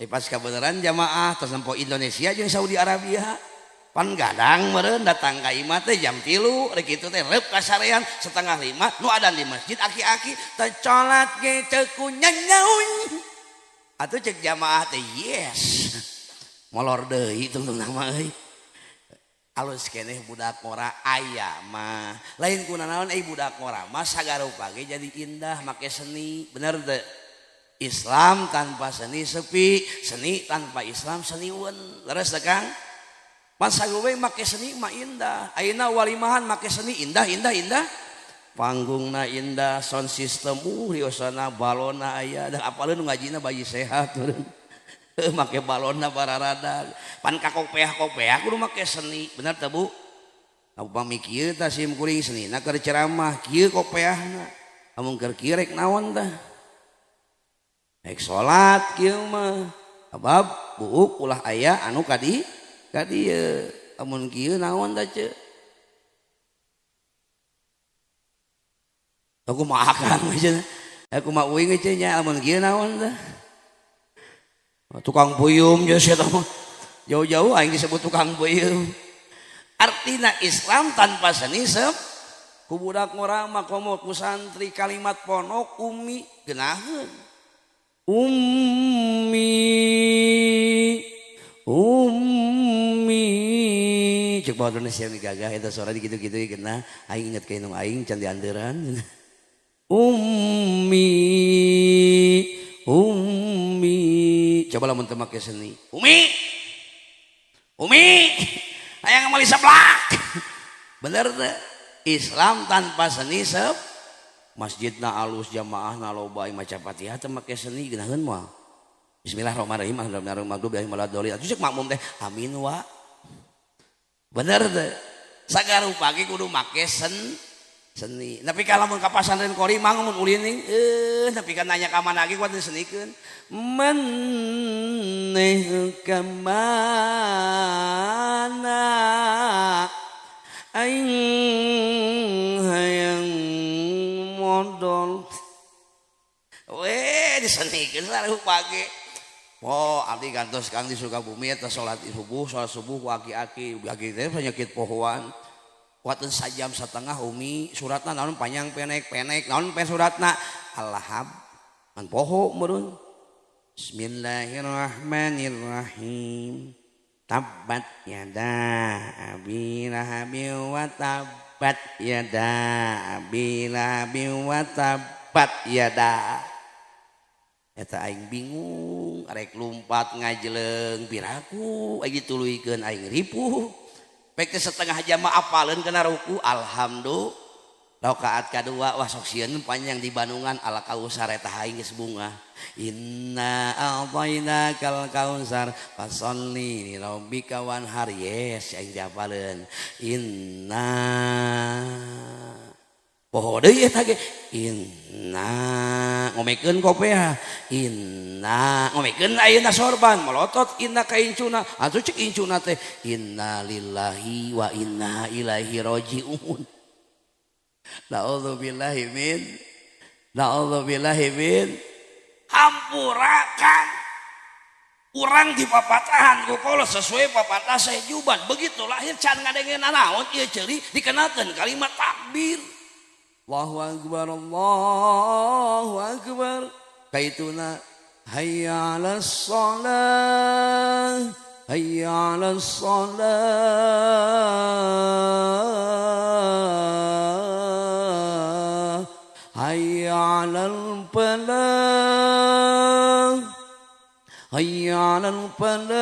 Speaker 1: Pas kabeneran jamaah tos nempo Indonesia jeung Saudi Arabia. Pan gadang meureun datang ka imah teh jam 3 rek kitu teh reup ka sarean 4:30 nu adan di masjid aki-aki tecolat ge ceku nyanyaun. Atuh cek jamaah teh yes. Molor deui tungtung nama euy. Alus keneh budak ngora aya mah. Lain kuna naon euy budak ngora mah sagarupa ge jadi indah make seni, bener teu? Islam tanpa seni sepi, seni tanpa Islam seniun. Leres teu Kang? Masa gue make seni mah indah. Ayeuna walimahan make seni indah indah indah. Panggungna indah, sound system riosana balona aya. Da apaleun nu ngajina bayi sehat meureun. Make balonna bararadag. Pan kakopeah-kopeah kudu make seni, bener teu Bu? Upami kieu tah sim kuring senina keur ceramah kieu kopeahna. Amun keur kieu rek naon tah? Rek salat kieu mah. Sabab buuk ulah aya anu kadi kadieu. Amun kieu naon tah ceu? Aku mah akang cenah. Aku mah uing ceu nya amun kieu naon tah? Tukang puyum jeung sia mah. Jauh-jauh aing disebut tukang puyum. Artina Islam tanpa seni sep ku budak ngora mah komo ku santri kalimat ponok umi geunaheun. Ummi ummi cek batur sia gagah eta suara dikitu-kitu geunah aing inget ka indung aing can diandeuran. Ummi ummi coba lamun teu make seni. Umi umi hayang meuli seblak. Bener teu? Islam tanpa seni sep masjidna alus jamaahna loba maca Fatihah teu make seni geunaheun moal. Bismillahirrahmanirrahim alhamdulillahirabbil alamin waladhdallin. Atuh cek makmum teh amin wa. Bener teu? Sagarupa ge kudu make seni. Tapi kalau mun ka pasantren kori mah mun ulin tapi kan nanya ka mana ge kuat disenikeun. Meneh ka mana aing hayang modol. Weh disenikeun sarupa ge. Oh, abdi gantos Kang di Sukabumi eta salat subuh ku aki-aki, aki teh penyakit pohoan. Kuateun sajam setengah umi suratna naon panjang pendek-pendek naon pe suratna Al-Lahab man poho meureun. Bismillahirrahmanirrahim. Tabbat yada abi lahabin wa tabbat yada abi lahabin wa tabbat yada. Eta aing bingung arek lumpat ngajeleung piraku aing dituluykeun aing ripuh. Pek setengah jam apaleun kana ruku alhamdulillah. Rakaat kadua wah sok sieun panjang di Bandungan ala kausar eta aing geus bunga. Inna a'tainakal kausar fasholli li rabbika wanhar. Yes aing diapaleun. Inna poho deui eta ge inna ngomekeun kopeah inna ngomekeun ayeuna sorban melotot inna ka incuna atuh cek incuna teh inna lillahi wa inna ilaihi rajiun. Na'udzubillahi min na'udzubillahi min hampurakan urang di papatahan ku kolot sesuai papatah sejuban begitu lahir can ngadenge nanaon ieu ceuri dikenalkeun kalimat takbir. Allahu akbar Allahu akbar kaituna hayya 'alas shalah hayya 'alas shalah hayya 'alal falah hayya 'alal falah.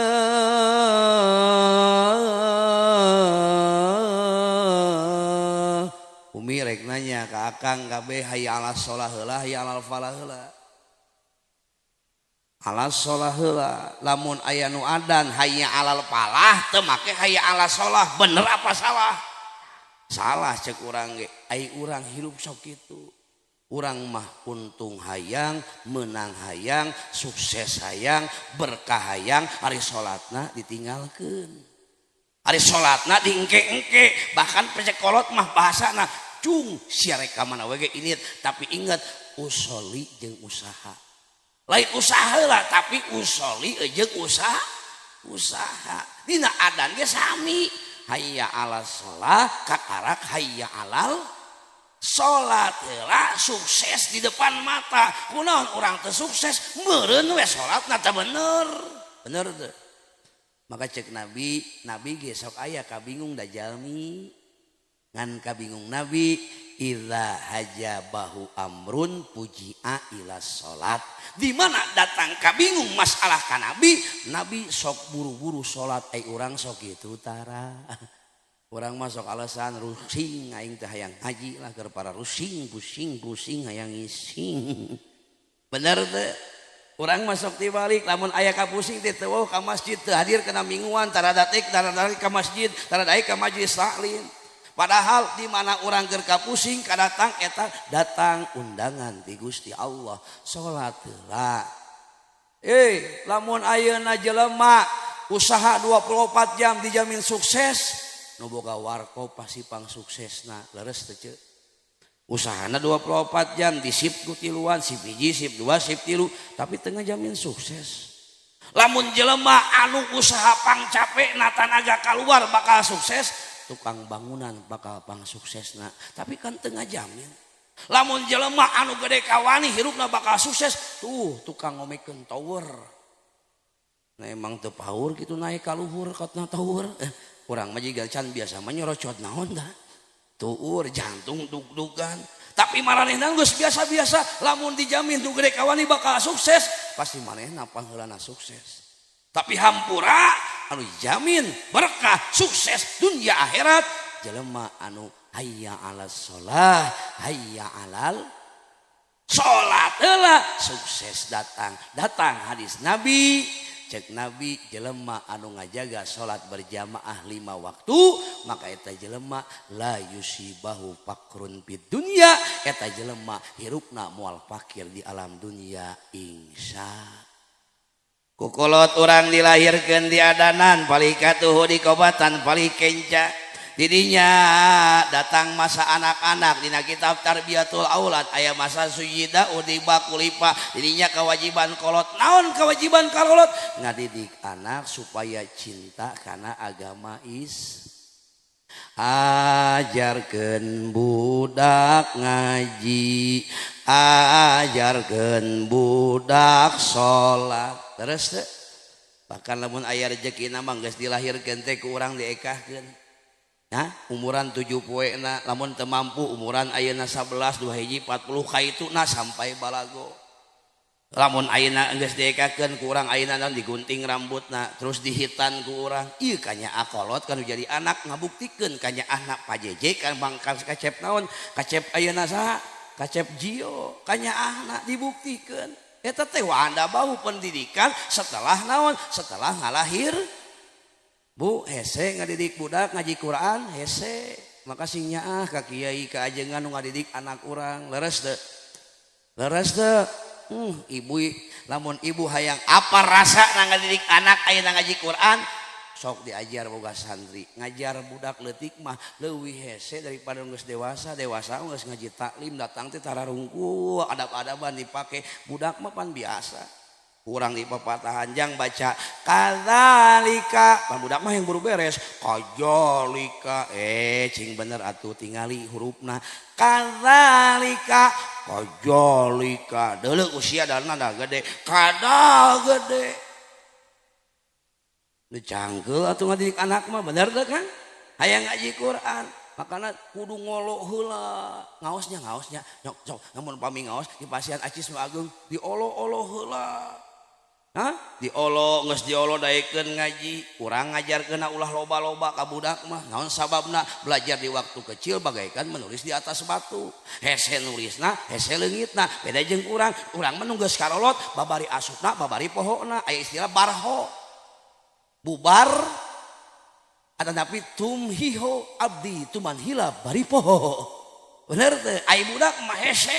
Speaker 1: Umi rek nanya ka akang kabeh hayya 'alas shalah heula hayya 'alal falah heula. Alas shalah heula lamun aya nu adan hayya 'alal falah teu make hayya 'alas shalah bener apa salah? Salah cek urang ge, ai urang hirup sok kitu. Urang mah untung hayang, menang hayang, sukses hayang, berkah hayang, ari salatna ditinggalkeun. Ari salatna diengke-engke, bahkan pecek kolot mah bahasana cung sia rek ka mana we ge init, tapi inget usoli jeung usaha. Lain usaha lah, tapi usoli jeung usaha. Usaha. Dina adan ge sami. Hayya 'alas shalah kakarak hayya 'alal salat heula sukses di depan mata. Kunaon urang teu sukses meureun we salatna teu bener. Bener teu? Maka cek Nabi, Nabi ge sok aya kabingung da jalmi. Ngan kabingung Nabi idza hajabahu amrun puji'a ila salat. Di mana datang kabingung masalah ka Nabi, Nabi sok buru-buru salat, ai urang sok kitu tara. Urang mah sok alasan rusing aing teh hayang haji lah keur para rusing pusing pusing hayang ngising. Bener teu? Urang mah sok tibalik lamun aya ka pusing teh teu ka masjid teu hadir kana mingguan tara datik tara datik ka masjid tara daek ka majlis taklim. Padahal di mana urang keur kapusing kadatang eta datang undangan ti Gusti Allah salat heula. Lamun ayeuna jelema usaha 24 jam dijamin sukses, nu boga warkop pasti pang suksesna, leres teu ceu? Usahana 24 jam di sip ku tiluan, sip hiji, sip dua, sip tilu, tapi teu ngajamin sukses. Lamun jelema anu usaha pang capek na tanaga keluar bakal sukses, tukang bangunan bakal pang suksesna, tapi kan teu ngajamin. Lamun jelema anu gede kawani hirupna bakal sukses, tuh tukang ngomekeun tower. Nah emang teu paur gitu naik ka luhur katna tower. Urang mah jiga can biasa mah nyorocot naon dah. Tuur jantung dug-dugan. Tapi maranehna geus biasa-biasa, lamun dijamin tuh gede kawani bakal sukses, pasti manehna pangheulana sukses. Tapi hampura anu jamin berkah sukses dunia akhirat jelema anu hayya 'alas shalah, hayya 'alal salat heula sukses datang. Datang hadis Nabi, cek Nabi jelema anu ngajaga salat berjamaah 5 waktu maka eta jelema la yusibahu fakrun fid dunya, eta jelema hirupna moal fakir di alam dunia insya. Kukolot urang dilahirkeun di adanan palikatuhu di kobatan palikenca. Didinya datang masa anak-anak dina kitab Tarbiyatul Aulad aya masa sujida udiba kulipa. Didinya kewajiban kolot, naon kewajiban kolot? Ngadidik anak supaya cinta kana agama is. Ajarkeun budak ngaji, ajarkeun budak salat. Terus teu? Bahkan lamun aya rejekina mah geus dilahirkeun teh ku urang diekahkeun. Nah, umuran 7 poe na, lamun teu mampu umuran ayeuna 11 2 hiji 40 kaituna sampai balago. Lamun ayeuna geus diekakeun ku urang ayeuna naon digunting rambutna, terus dihitan ku urang. Ieu kanya akolot kan jadi anak ngabuktikeun kanya anak pajeje kan bangkang kacep naon, kacep ayeuna saha? Kacep Jio, kanya anak dibuktikeun. Eta teh wanda bau pendidikan setelah naon? Setelah ngalahir. Bu, hese ngadidik budak ngaji Quran, hese. Maka sing nyaah ka kiai ka ajengan nu ngadidik anak urang, leres teu? Leres teu? Ibu lamun ibu hayang apa rasa ngadidik anak ayeuna ngaji Quran, sok diajar boga santri. Ngajar budak leutik mah leuwih hese daripada geus dewasa. Dewasa geus ngaji taklim datang teh tararungku, adab-adaban dipake. Budak mah pan biasa. Kurang di pepatahan jang baca kadzalika, pan budak mah yang buru beres kajalika, cing bener atuh tingali hurufna kadzalika kajalika, deuleu usia dalna da gede kada gede nu cangkeul atuh ngadidik anak mah, bener teu Kang? Hayang ngaji Quran makana kudu ngolo heula ngaosnya ngaosnya nyok sok namun pami ngaos di pasian acis nu ageung diolo-olo heula. Hah? Diolo geus diolo daekeun ngaji, urang ngajarkeunna ulah loba-loba ka budak mah. Naon sababna? Belajar di waktu kecil bagaikan menulis di atas batu. Hese nulisna, hese leungitna, beda jeung urang. Urang mah nu geus karolot, babari asupna, babari pohona, aya istilah barho. Bubar Atanapi tum hiho abdi tuman hilap bari poho. Bener teh? Ai budak mah hese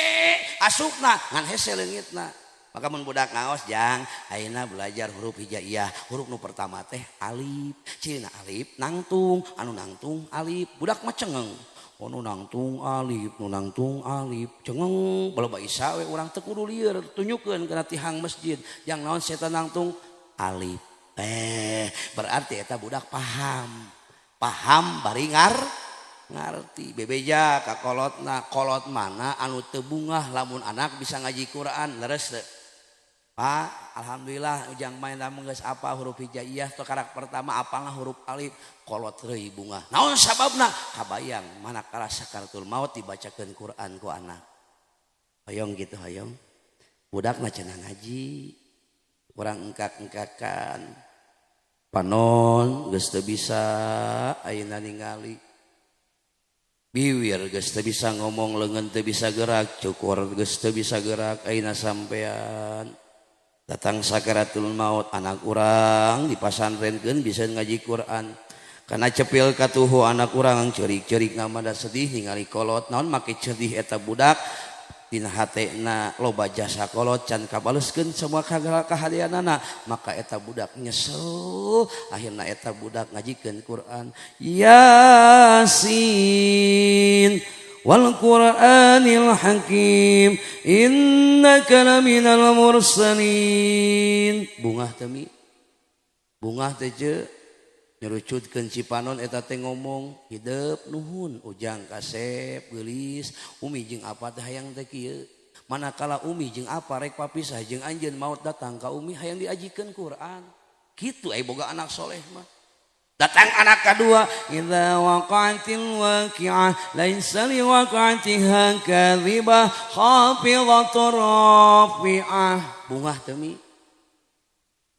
Speaker 1: asupna, ngan hese leungitna. Maka mun budak ngaos, jang ayeuna belajar huruf hijaiyah. Huruf nu pertama teh alif. Cirina alif nangtung, anu nangtung alif. Budak mah cengeng. Oh, nu nangtung alif, nu nangtung alif, cengeng. Baloba isa we urang teu kudu lieur, tunjukkeun kana tihang masjid. Jang, naon setan nangtung alif? Eh, berarti eta budak paham. Paham bari ngarti. Bebeja ka kolotna, kolot mana anu teu bungah lamun anak bisa ngaji Quran? Leres teu? Pak, alhamdulillah ujang main lamun geus apa huruf hijaiyah teh, karak pertama apalna huruf alif, kolot reuy bungah. Naon sababna? Kabayang manakala sakaratul maut dibacakeun Quran ku anak. Hoyong gitu, hoyong. Budakna cenah ngaji. Urang engkak-engkakan. Panon geus teu bisa ayeuna ningali. Biwir geus teu bisa ngomong, leungeun teu bisa gerak, cukur geus teu bisa gerak ayeuna sampean. Datang sakaratul maut, anak urang dipasantrenkeun bisa ngaji Quran. Karena cepil katuhu anak urang ceurik-ceurik ngamada sedih ningali kolot. Naon make sedih eta budak? Dina hatena loba jasa kolot can kabaleskeun semua kahadeanana, maka eta budak nyesel. Akhirna eta budak ngajikeun Quran. Yasin wal Qur'anil Hakim innaka laminal mursalin. Bungah teh mi? Bungah teh je? Nyerucutkeun cipanon eta teh ngomong, "Hidep nuhun ujang kasep geulis. Umi jeung apa teh hayang teh kieu, manakala umi jeung apa rek papisah jeung anjeun, maut datang ka umi, hayang diajikeun Quran." Kitu ai boga anak soleh mah. Datang anak kedua, idza waqa'atil waqi'ah laisa liwaqa'atiha kadzibah khafidatur rafi'ah. Bungah teu mi?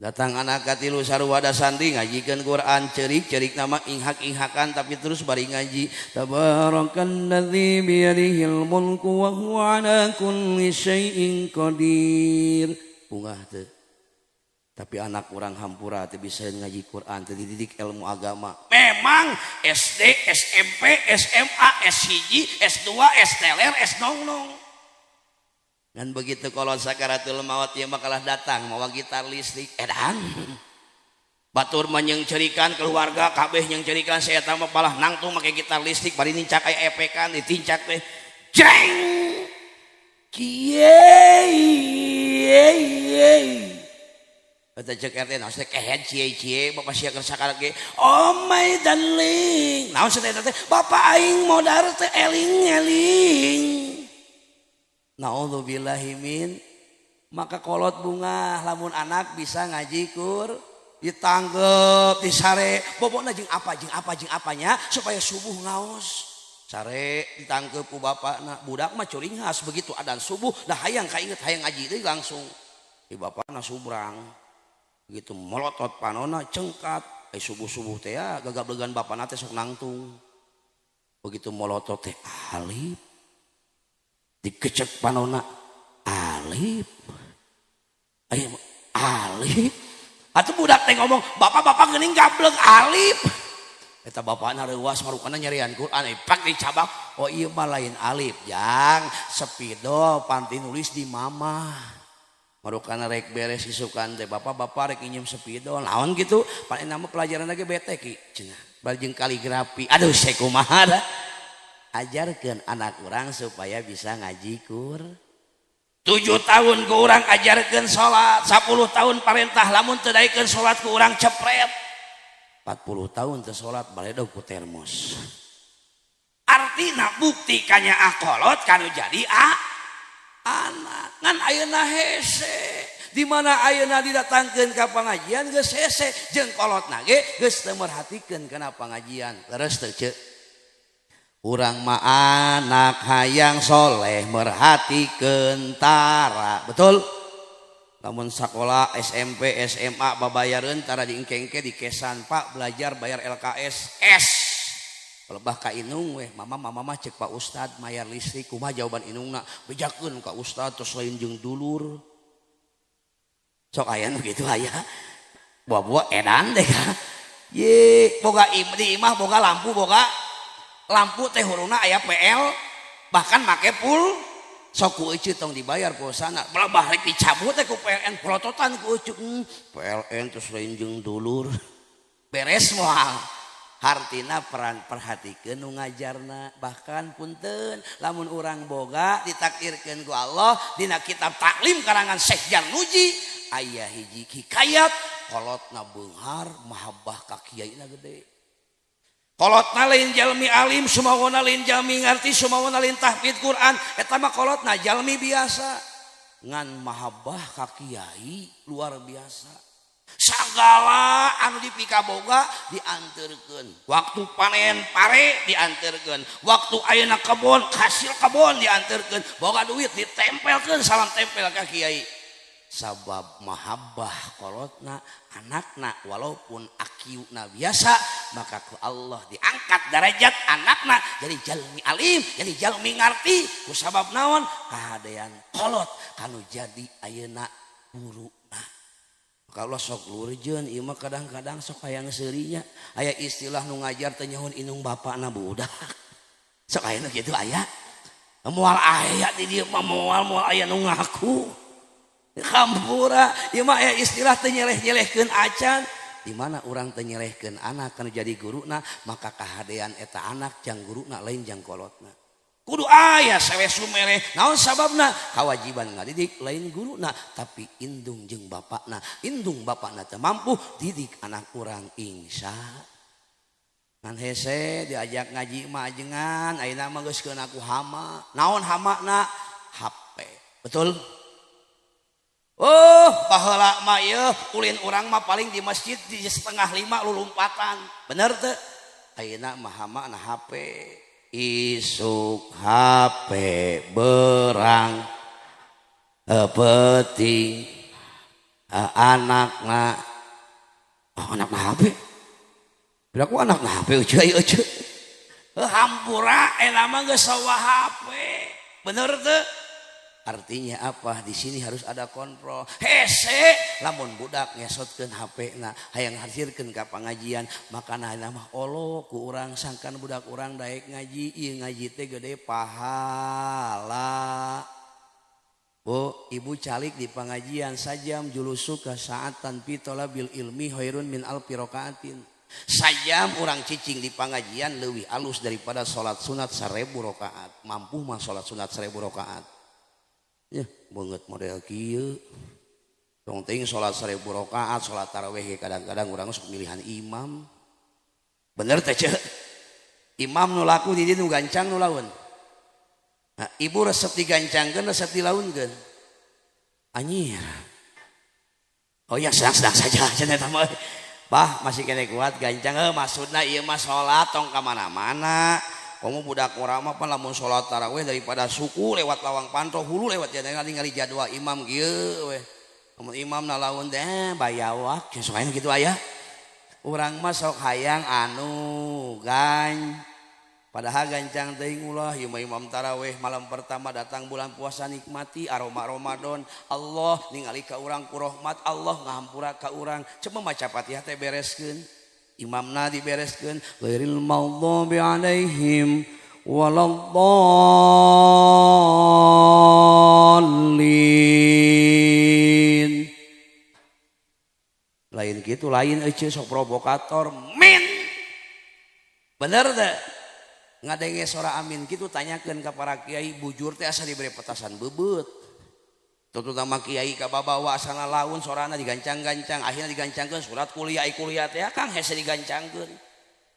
Speaker 1: Datang anak katilu, sarua da santri, ngajikeun Quran, ceurik-ceurik nama inghak-inghakan, tapi terus bari ngaji, tabarakalladzi biyadihil mulku wa huwa ala kulli syai'in qadir. Bungah teu? Tapi anak urang hampura teu bisa ngaji Quran, teu dididik ilmu agama. Memang SD, SMP, SMA, S1, S2, S teler, S nong nong. Dan begitu kalau sakaratul maut ya makalah datang mawa gitar listrik, edan. Batur mah cerikan keluarga kabeh, cerikan saya tambah malah nangtung make gitar listrik, bari nincak aya epekan, ditincak teh jeng cie. Kata cek RT, naon teh kehed cie cie? Bapak sia keur sakarat ge, "Oh my darling." Naon teh teh? "Bapak aing modar teh eling eling." Naudzubillahi min. Maka kolot bungah lamun anak bisa ngaji kur, ditanggep, disare, bobona jeung apa jeung apa jeung apanya supaya subuh ngaos. Sare ditangkep ku bapakna, budak mah curinghas, begitu adan subuh dah hayang kainget, hayang ngaji deui langsung. Di bapakna subrang. Gitu melotot panona cengkat, eh, subuh-subuh teh ya gagablegan bapakna teh sok nangtung. Begitu melotot teh alif. Dikecek panona alif. Ayo alif. Atuh budak teh ngomong, "Bapak-bapak geuning gablek alif." Eta bapakna reuas, marukana nyarian Quran, eh, pak dicabak. "Oh, iya mah lain alif, jang, spidol panti nulis di mama." Marukana rek beres isukan teh, "Bapak, bapak rek nginjem spidol." "Naon gitu?" "Paling nama pelajaran lagi bete ki cenah. Bari kaligrafi." Aduh, saya kumaha dah. Ajarkeun anak urang supaya bisa ngaji kur. 7 tahun ke urang ajarkan sholat, 10 tahun parentah lamun teu daekeun sholat ku urang cepret. 40 tahun teu sholat, baledog ku termos. Artina bukti kanya akolot kanu jadi a anak. Ngan ayeuna hese, di mana ayeuna didatangkeun ka pengajian geus hese, jeung kolotna ge geus teu merhatikeun kana pengajian. Leres teu ceuk? Urang mah anak hayang soleh, merhatikeun tara. Betul? Lamun sekolah SMP, SMA babayareun tara diengke-engke dikesan, "Pak, belajar bayar LKS S." Lebah ka inung weh, "Mama, mama mah cek Pak Ustad mayar listrik kumaha?" Jawaban inungna, "Bejakeun ka Ustad terus lain jeung dulur." Sok aya nu kitu aya. Buah-buah edan deh ka. Ye. gede boga di imah boga lampu teh hurungna aya PL bahkan make pul sok ku ece tong dibayar pulsana belabah rek dicabut teh ku PLN prototan ku ece PLN terus lain jeung dulur beres moal hartina peran perhatikeun nu ngajarna bahkan punten lamun urang boga ditakdirkeun ku Allah dina kitab taklim karangan Syekh Jarnuji aya hiji hikayat kolotna beunghar mahabbah ka kiaina gede kolotna lain jalmi alim sumawona lain jalmi ngarti sumawona lain tahfidz Quran eta mah kolotna jalmi biasa ngan mahabbah ka kiai luar biasa sagala anu dipikaboga dianterkeun waktu panen pare dianterkeun waktu ayeuna kebon hasil kebon dianterkeun boga duit ditempelkeun salam tempel ka kiai sabab mahabbah kolotna anakna walaupun akiuna biasa maka ku Allah diangkat derajat anakna jadi jalmi alim jadi jalmi ngarti ku sabab naon kahadean kolot kanu jadi ayeuna guruna. Kalau sok lurjeun ieu mah kadang-kadang sok hayang seurinya aya istilah nu ngajar teh nyahoan indung bapakna budak sok aya nu kitu aya moal aya di dieu mah moal aya nu ngaku hampura ieu mah aya istilah teh nyeleh-nyelehkeun acan di mana urang teh nyelehkeun anak kana jadi guruna maka kahadean eta anak jang guruna lain jang kolotna kudu aya sawe sumere naon sababna kawajiban ngadidik lain guruna tapi indung jeung bapakna indung bapakna teu mampu didik anak urang insya ngan hese diajak ngaji mah ajengan ayeuna mah geus keun aku hama naon hamana HP betul. Oh baheula mah ieu ulin urang mah paling di masjid di 4:30 lulumpatan bener teu ayeuna mah hamana HP isuk HP berang peting anakna oh, anakna HP berapa anakna HP euceu ieu euceu hampura eta mah geus sawa HP bener teu. Artinya apa? Di sini harus ada kontrol. Hese lamun budak ngesotkeun HP-na hayang hadirkeun ka pangajian maka nah mah olo ku urang sangkan budak urang daek ngaji ieu ngaji teh gede pahala. Bu, ibu calik di pengajian sajam julusuka saatan fi tholabil ilmi khairun min alfi rakaatin. Sajam urang cicing di pengajian leuwih alus daripada salat sunat 1000 rakaat. Mampu mah salat sunat 1000 rakaat. Ya, banget model kieu. Tong teuing salat 1000 rakaat, salat tarawih kadang-kadang urang sok milihan imam. Bener teh ceu? Imam nu laku di dieu nu gancang nu laun. Nah, ibu resep digancangkeun resep dilaunkeun. Anjir. Oh ya sedang-sedang saja cenah eta mah. Bah, masih kene kuat gancang heuh maksudna ieu mah salat tong ka mana-mana. Kamu budak urang mah pan lamun salat tarawih daripada suku lewat lawang pantro hulu lewat jadwal ningali jadwal imam kieu we. Lamun imam na laun teh bayawak sok aya kitu aya. Urang mah sok hayang anu gan. Padahal gancang teuing ulah ieu mah imam tarawih malam pertama datang bulan puasa nikmati aroma Ramadan. Allah ningali ka urang ku rahmat Allah ngahampura ka urang. Coba maca Fatihah teh bereskeun. Imamna dibereskeun ghairil maghdubi alaihim waladdallin. Lain gitu lain euceu sok provokator min. Bener teh? Ngadenge sora amin kitu tanyakeun ka para kiai bujur teh asa dibere petasan beubeut. Terutama kiai ka babawa asana laun sorana digancang-gancang akhirnya digancangkeun surat kuliah ai kuliah teh Kang hese digancangkeun.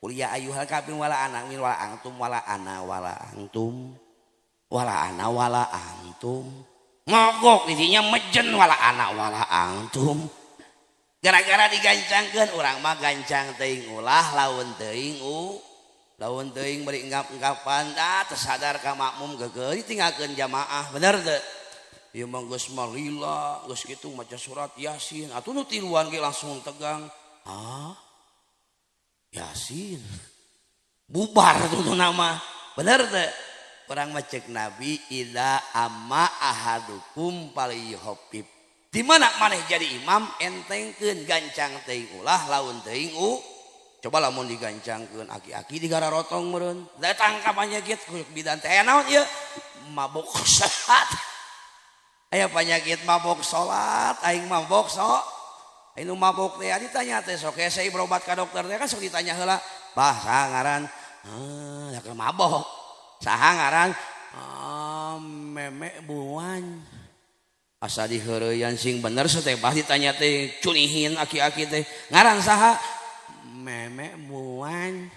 Speaker 1: Kuliah ayuhal kafirun wala ana min wala antum wala ana wala antum wala ana wala antum. Mogok didinya mejen wala ana wala antum. Gara-gara digancangkeun urang mah gancang teuing ulah laun teuing laun teuing bari enggap-enggapan ah teu sadar ka makmum geugeuh ditinggalkeun jamaah bener teu? Ieu mah geus mah lila geus kitu maca surat Yasin atuh nu tiluan ge langsung tegang. Ah Yasin bubar tuh nama bener teu? Urang mah ceuk Nabi idza amma ahadukum falyuhaffif. Di mana maneh jadi imam entengkeun gancang teuing ulah laun teuing Coba lamun digancangkeun aki-aki digararotong meureun. Datang ka panyakit bidan teh aya naon ieu? Mabok salat. Aya panyakit mabok salat, aing mabok sok. Aing nu mabok teh ditanya teh sok hese berobat ka dokter teh kan sok ditanya heula, "Bah, saha ngaran?" "Ah, ya mabok." "Saha ngaran?" "Ah, Memek Buan." Asa diheureyan sing bener teh bah ditanya teh cunihin aki-aki teh. "Ngaran saha?" "Memek Buan."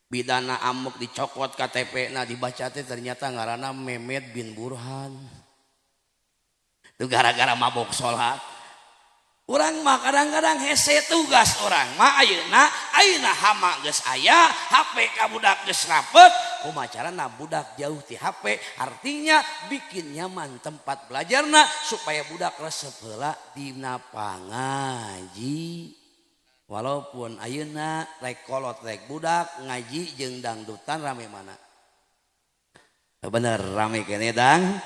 Speaker 1: Bidana amuk dicokot KTP na dibaca teh ternyata ngaranna Memet bin Burhan. Itu gara-gara mabok salat. Urang mah kadang-kadang hese tugas urang mah ayeuna ayeuna hama geus aya, HP ka budak geus rapet, kumaha carana budak jauh ti HP, artinya bikin nyaman tempat belajarna supaya budak resep heula dina pangaji. Walaupun ayeuna rek kolot rek budak ngaji jeung dangdutan rame mana? Bener rame kene dang.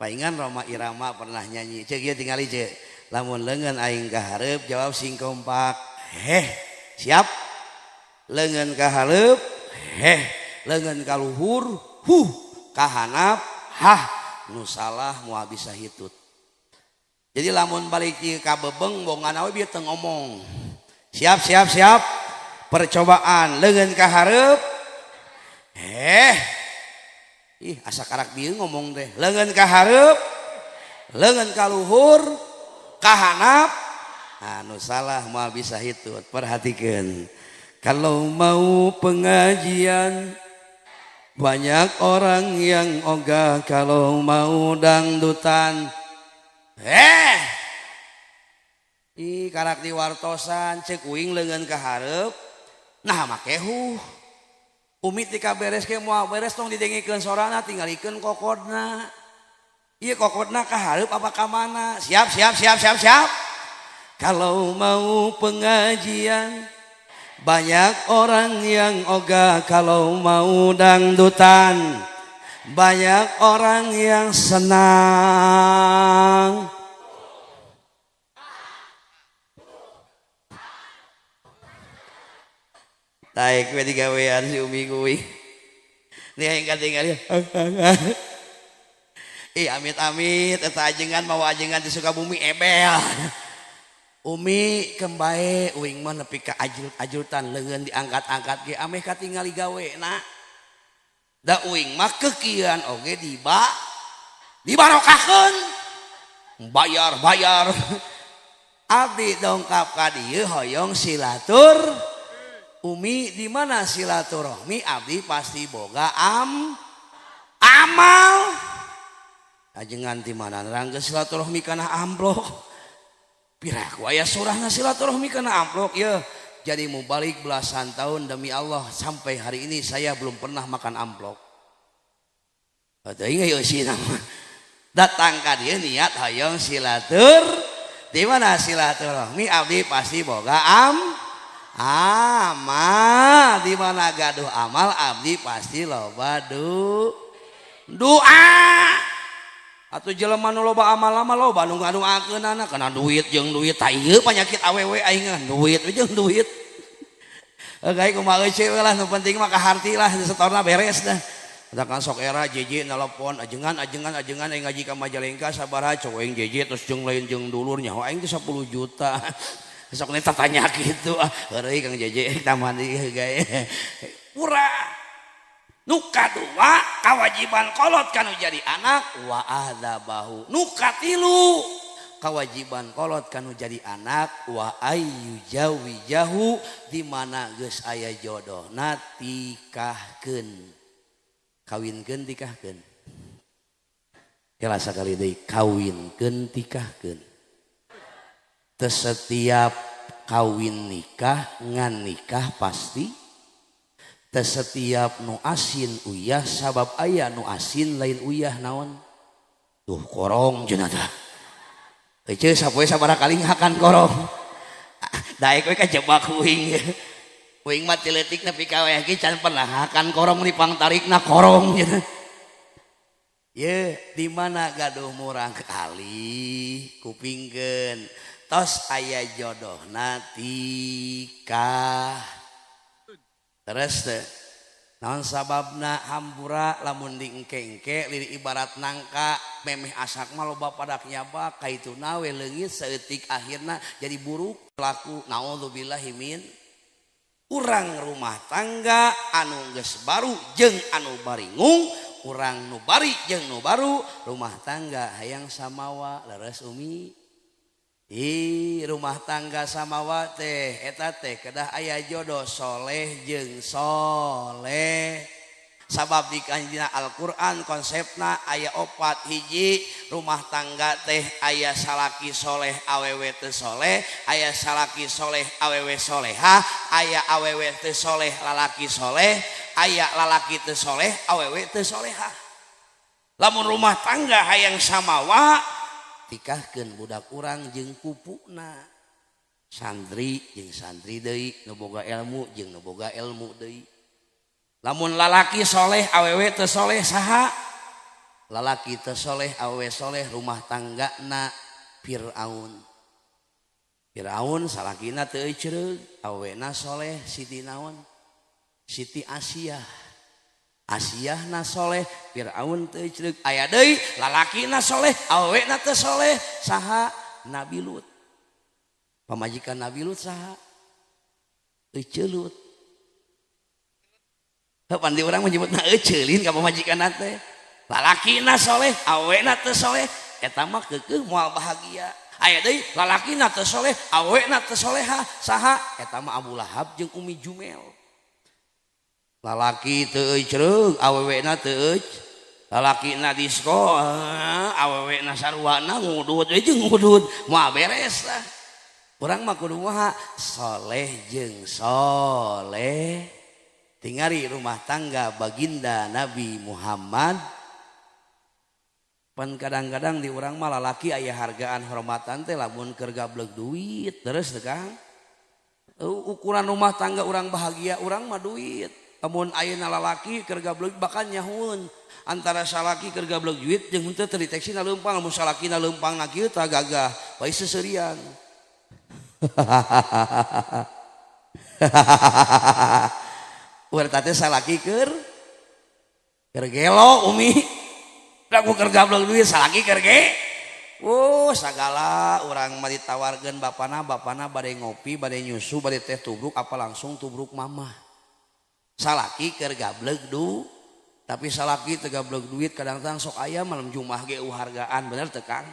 Speaker 1: Paingan Rhoma Irama pernah nyanyi. Ceuk ieu tingali ceuk. Lamun leungeun aing ka hareup jawab sing kompak. Heh, siap? Leungeun ka hareup, heh. Leungeun ka luhur, huh. Ka handap, hah. Nu salah moal bisa hitut. Jadi lamun balik ka bebeng bongan we bieu teu ngomong. Siap, siap, siap. Percobaan leungeun ka hareup. Heh. Ih, asa karak bieu ngomong teh. Leungeun ka hareup, leungeun ka luhur, ka handap. Anu salah moal bisa hitut. Perhatikan. Kalau mau pengajian banyak orang yang ogah, kalau mau dangdutan. Eh. Ih, karak diwartosan cek uing leungeun ka hareup. Nah, make huh. Umi tika beres ke moal beres tong didengikeun sorana tinggalikeun kokodna. Ieu kokodna ka hareup apa ka mana? Siap, siap, siap, siap, siap. Kalau mau pengajian banyak orang yang ogah, kalau mau dangdutan banyak orang yang senang. Taek we digawean si Umi kuwi. Nih aing katingali. Ih amit-amit eta ajengan mawa ajengan di Sukabumi ebel. Umi kembae uing mah nepi ka ajrut-ajrutan leungeun diangkat-angkat ge ameh katingali gawena. Da uing mah kekieuan oge diba dibarokahkeun. Bayar-bayar. Abdi dongkap ka dieu hoyong silatur. Umi di mana silaturahmi abdi pasti boga amal. Ajengan di mana nerangkeun silaturahmi kana amplop. Piraku aya surahna silaturahmi kana amplop ya. Jadi mau balik belasan tahun demi Allah sampai hari ini saya belum pernah makan amplop. Teuing ieu sih nama. Datang ka dieu niat hoyong silatur. Di mana silaturahmi abdi pasti boga amal. Di mana gaduh amal abdi pasti loba doa. Atuh jelema nu loba amal mah loba nu ngadoakeunana kana duit jeung duit. Tah ieu panyakit awewe aing duit jeung duit. Gae kumaha eueuh lah nu penting mah kaharti lah setorna beres dah. Da kan sok era JJ nelpon ajengan ajengan ajengan aing ngaji ka Majalengka sabaraha cowok aing JJ terus jeung lain jeung dulur nyaho aing teh 10 juta. Sok nih tanya gitu ah heureuy Kang JJ taman ieu gae. Urang nu kadua kawajiban kolot kanu jadi anak wa adabahu. Nu katilu kawajiban kolot kanu jadi anak wa ayu jawijahu di mana geus aya jodohna tikahkeun. Kawinkeun tikahkeun. Kela sakali deui kawinkeun tikahkeun. Teu setiap kawin nikah ngan nikah pasti. Teu setiap nu asin uyah sabab aya nu asin lain uyah naon. Tuh korong cenah tah. Ece sapoe sabaraha kali ngakan korong. Daek we kajebak uing. Uing mah ti leutik nepi ka wayah ge can pernah ngakan korong di pangtarikna korong cenah. Ye, di mana gaduh murang kali kupingkeun. Tos aya jodohna tikah. Terus teh naon sababna hampura lamun diengke-engke liri ibarat nangka memeh asak mah loba padak nyabak kaituna we leungit saeutik akhirna jadi buruk laku naudzubillahi min. Urang rumah tangga anu geus baru jeung anu baringung, urang nu bari jeung nu baru rumah tangga hayang samawa leres umi. Ih, rumah tangga samawa teh eta teh kedah aya jodoh soleh jeung soleh. Sabab di kanjina Al-Qur'an konsepna aya opat hiji rumah tangga teh aya salaki soleh awewe teu soleh, aya salaki soleh awewe soleha, aya awewe teu soleh lalaki soleh, aya lalaki teu soleh awewe teu soleha. Lamun rumah tangga hayang samawa tikahkeun budak urang jeung pupuna. Santri jeung santri deui, nu boga ilmu jeung nu boga ilmu deui. Lamun lalaki soleh awewe teu soleh saha? Lalaki teu soleh awewe soleh rumah tanggana Fir'aun. Fir'aun salakina teu ecereug, awewena soleh Siti naon? Siti Asiyah. Asiyahna soleh, Fir'aun teu ecereug. Aya deui lalakina soleh, awewena teu soleh saha? Nabi Lut. Pamajikan Nabi Lut saha? Ecelut. Pandi orang menyebutna euceulin ka pamajikan teh. Lalakina soleh, awena teu soleh, eta mah keukeuh moal bahagia. Aya deui lalakina teu soleh, awena teu soleha, saha? Eta mah Abu Lahab jeung Umi Jumel. Lalaki teu ecereug, awewena teu euc. Lalakina disko, awewena saruana ngudud we jeung ngudud, moal beres lah. Urang mah kudu maha soleh jeung soleh. Tingari rumah tangga baginda Nabi Muhammad. Pan kadang-kadang di urang mah lalaki aya hargaan hormatan teh lamun keur gablek duit terus teh Kang. Ukuran rumah tangga urang bahagia urang mah duit. Lamun ayeuna lalaki keur gablek bahkan nyahueun antara salaki keur gablek duit jeung henteu terdeteksi na leumpang, lamun salakina leumpang na kieu tah gagah bae seuseurian. Urang teh salaki keur gelo umi. Lamun keur gablek duit salaki keur ge. Oh sagala urang mah ditawarkeun bapana, bapana bade ngopi, bade nyusu, bade teh tubruk apa langsung tubruk mamah. Salaki keur gablek du, tapi salaki teu gablek duit kadang-kadang sok aya malam Jumat ge uhargaan bener teu Kang?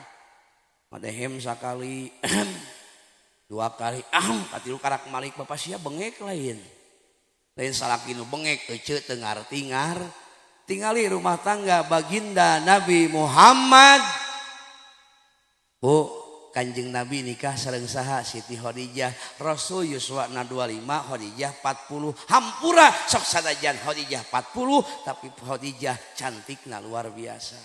Speaker 1: Madehem sakali, dua kali, katilu karak malik bapak sia bengek lain. Lain salaki nu bengek ece teu ngarti ngar. Tingali rumah tangga baginda Nabi Muhammad. Bu, Kanjeng Nabi nikah sareng saha? Siti Khadijah. Rasul yuswana 25, Khadijah 40. Hampura sok sanajan Khadijah 40, tapi Khadijah cantikna luar biasa.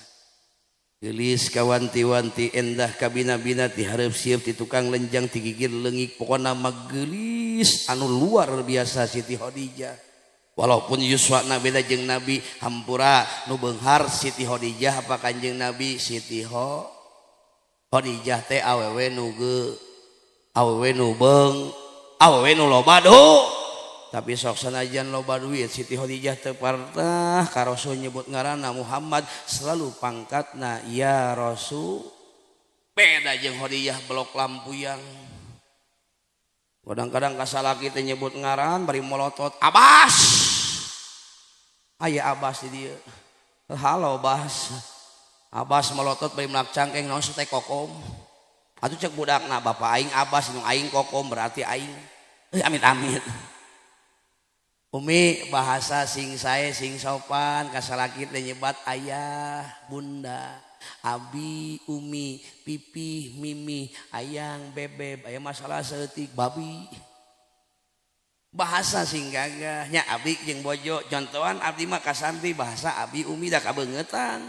Speaker 1: Geulis kawanti-wanti endah kabina-bina ti hareup sieup ti tukang lenjang ti gigir leungik pokona mah geulis anu luar biasa Siti Khadijah. Walaupun yuswana beda jeung Nabi, hampura nu beunghar Siti Khadijah apa Kanjeng Nabi? Siti Khadijah teh awewe nu ge, awewe nu beung, awewe nu loba du. Tapi sok sanajan loba duit Siti Khadijah teu partah ka Rasul nyebut ngaranna Muhammad selalu pangkatna ya Rasul. Beda jeung Khadijah blok lampuyang. Kadang-kadang kasalaki teh nyebut ngaran bari molotot Abbas. Aya Abbas di dieu. Halo Bas. Abbas melotot bari melak cangkeng naon teh kokom. Atuh cek budakna bapak aing Abbas nu aing kokom berarti aing. Amit-amit. Umi bahasa sing sae sing sopan kasalaki teh nyebat ayah, bunda, abi, umi, pipih, mimi, ayang, bebeb, aya masalah saeutik babi. Bahasa sing gagah nya abdi jeung bojo contohan abdi mah ka santri bahasa abi umi da kabeungeutan.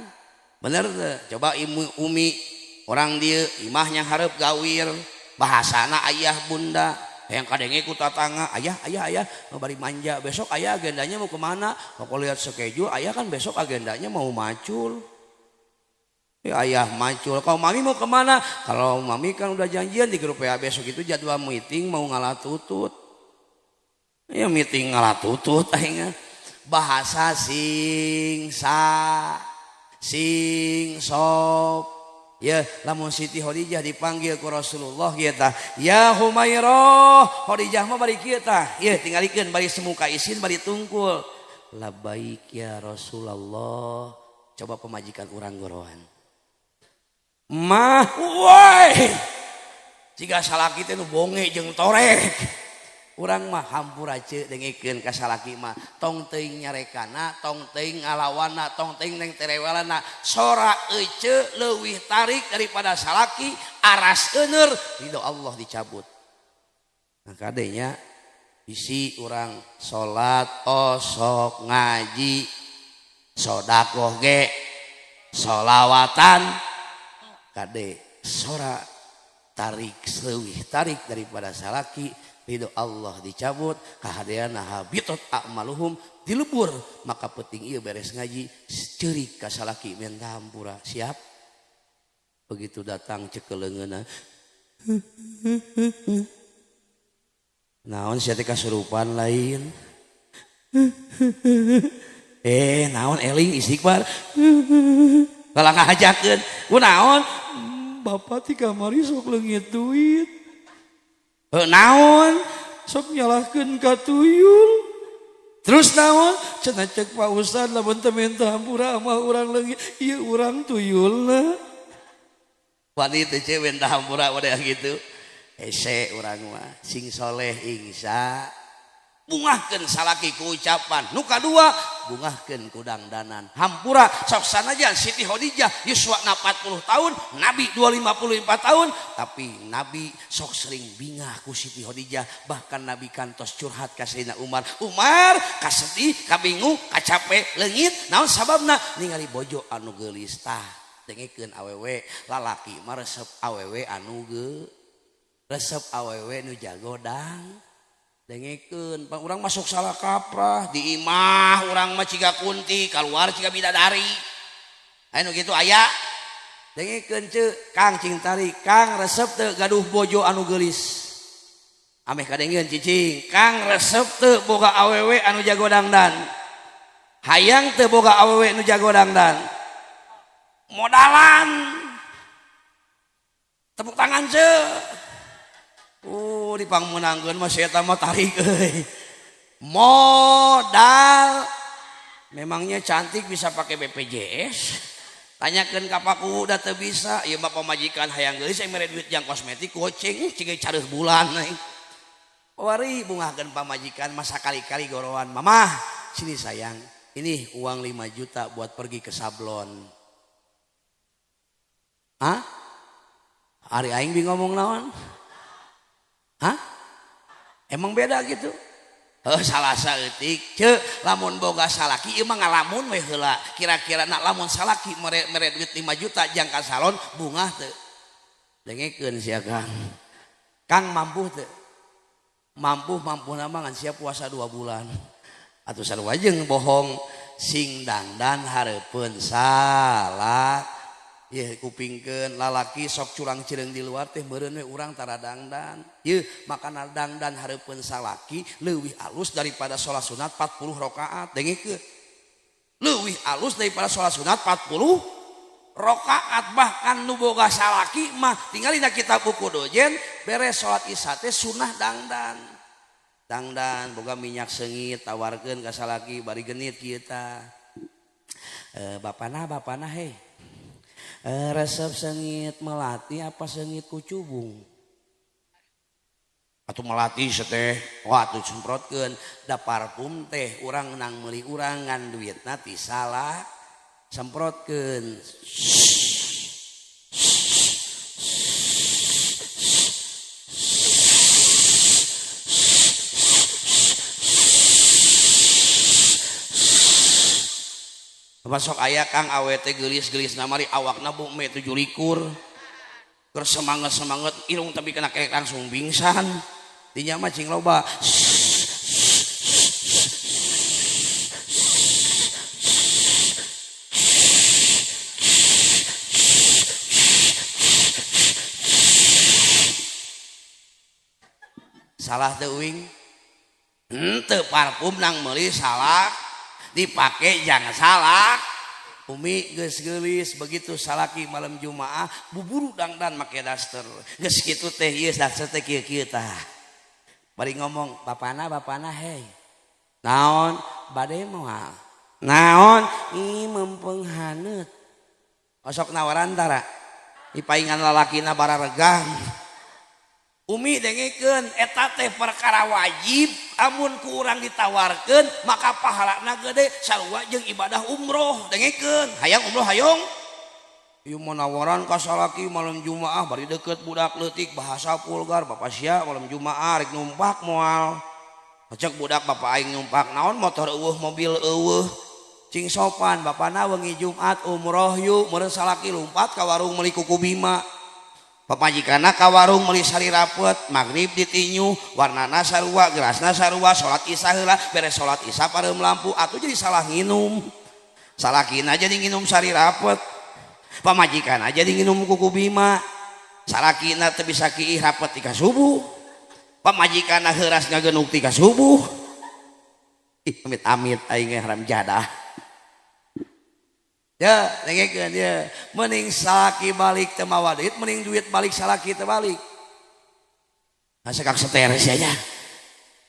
Speaker 1: Bener teu? Coba imu umi orang dieu imahnya hareup gawir bahasana ayah bunda. Yang kadenge ku tatangga ayah ayah ayah mau bari manja besok ayah agendanya mau kemana? Mau lihat schedule ayah kan besok agendanya mau macul. Ya, ayah macul. Kalau mami mau kemana? Kalau mami kan udah janjian di grup WA besok itu jadwal meeting mau ngalah tutut. Ya meeting ngalah tutut aing. Bahasa sing sa sing sop. Ya, lamun Siti Khadijah dipanggil ku Rasulullah kieu tah. Ya Humairah, Khadijah mah bari kieu tah. Ya tingalikeun bari semuka isin bari tungkul. Labbaik ya Rasulullah. Coba pemajikan urang goroan. Mah, woi. Jika salaki teh nu bonge jeung torek. Urang mah hampura ceuk dengekeun ka salaki mah tong teuing nyarekana, tong teuing ngalawanna, tong teuing neng terewelana. Sora ece leuwih tarik daripada salaki, aras euneur ridho Allah dicabut. Nah kadenya bisi urang salat osok ngaji sodakoh ge solawatan kade sora tarik leuwih tarik daripada salaki ridho Allah dicabut kahadeana habitat a'maluhum dilebur maka penting ieu beres ngaji ceurik ka salaki minta hampura siap begitu datang cekeleungeunna naon sia teh kasurupan lain naon eling istighfar kalah ngahajakeun kunaon bapak ti kamari sok leungit duit naon sok nyalahkeun ka tuyul terus naon cenah cek Pak Ustad lamun teu minta hampura mah urang leungit ieu urang tuyulna wani teh ceuk minta hampura pada gitu hese urang mah sing soleh insya bungahkeun salaki ku ucapan nu kadua bungahkeun ku dangdanan hampura sok sanajan Siti Khadijah yuswana 40 tahun Nabi 254 tahun tapi Nabi sok sering bingah ku Siti Khadijah bahkan Nabi kantos curhat ka Sayyidina Umar Umar kasedih kabingung kacape leungit naon sababna ningali bojo anu geulis tah dengekeun awewe lalaki mah resep awewe anu resep awewe nu jago dang dengekeun urang masuk salah kaprah di imah urang mah ciga kunti kaluar ciga bidadari aya nu kitu aya dengekeun ceuk Kang cing tarik Kang resep teu gaduh bojo anu geulis ameh kadengeun cicing Kang resep teu boga awewe anu jago dangdan hayang teu boga awewe nu jago dangdan modalan tepuk tangan ceuk dipangmenangkeun mah si eta mah tarik euy. Modal. Memangnya cantik bisa pakai BPJS? Tanyakeun ka paku da teu bisa. Ieu mah pamajikan hayang geulis yang mere duit jang kosmetik goceng ciga careuh bulan euy. Wari bungahkeun pamajikan masa kali-kali gorowan. Mamah, sini sayang. Ini uang 5 juta buat pergi ke sablon. Hah? Ari aing bi ngomong naon? Hah? Emang beda gitu? Salah saeutik ceuk lamun boga salaki ieu mah ngalamun we heula. Kira-kira nak lamun salaki mere duit 5 juta jang ka salon bungah teu. Dengekeun sia Kang. Kang mampu teu? Mampu mampuna mah ngan sia puasa 2 bulan. Atuh sarua jeung bohong sing dangdan hareupeun salah. Yeuh kupingkeun lalaki sok curang cireung di luar teh meureun we urang tara dangdan. Yeuh makana dangdan hareupeun salaki leuwih alus daripada salat sunat 40 rakaat. Dengekeun. Leuwih alus daripada salat sunat 40 rakaat bahkan nu boga salaki mah tingali na kitab buku dojen beres salat isya teh sunah dangdan. Dangdan boga minyak seungit tawarkeun ka salaki bari genit kieu tah. Bapana heh. Resep sengit melati apa sengit kucubung? Atau melati seteh, wah tuh semprotkeun da parfum teh urang nang meuli urang ngan duitna ti salah semprotkeun. Masuk aya Kang awete geulis-geulis namari awakna bu me 7 likur. Keur semangat-semangat irung tapi kena kerek langsung pingsan. Dinya mah cing loba. Salah teu uing? Henteu, parfum nang meuli salah, dipake jangan salah. Umi geus geulis, begitu salaki malam Jumaah buburu dangdan make daster. Geus kitu teh ieu daster teh kieu-kieu tah. Bari ngomong, "Bapana, bapana, hei." "Naon?" "Bade moal." "Naon?" "Ih, mempeng haneut." Osok nawaran tara? Ipaingan lalakina bararegang. Umi, dengekeun, eta teh perkara wajib, amun ku urang ditawarkeun maka pahalana gede sarua jeung ibadah umroh. Dengekeun, hayang umroh hayong? Ieu mah nawaran ka salaki malam Jumaah bari deket budak leutik, bahasa vulgar, "Bapak sia malam Jumaah rek numpak moal?" Cek budak, "Bapak aing numpak naon, motor eueuh, mobil eueuh." "Cing sopan, bapana wengi Jumat umroh yuk." Meureun salaki lumpat ka warung meuli kuku Bima, pamajikanna ka warung meuli sari rapet. Maghrib ditinju, warnana sarua, gerasna sarua. Salat Isya heula, beres salat Isya pareum lampu atuh. Jadi salah nginum, salakina jadi nginum sari rapet, pamajikanna jadi nginum kuku Bima. Salakina teu bisa kiih rapet tika subuh, pamajikanna heuras ngagenuk tika subuh. Ih, amit-amit aing haram jadah. Ya, dengekeun ya. Mending salaki balik teu mawa duit, mending duit balik salaki teu balik. Asa kak seter sia nya.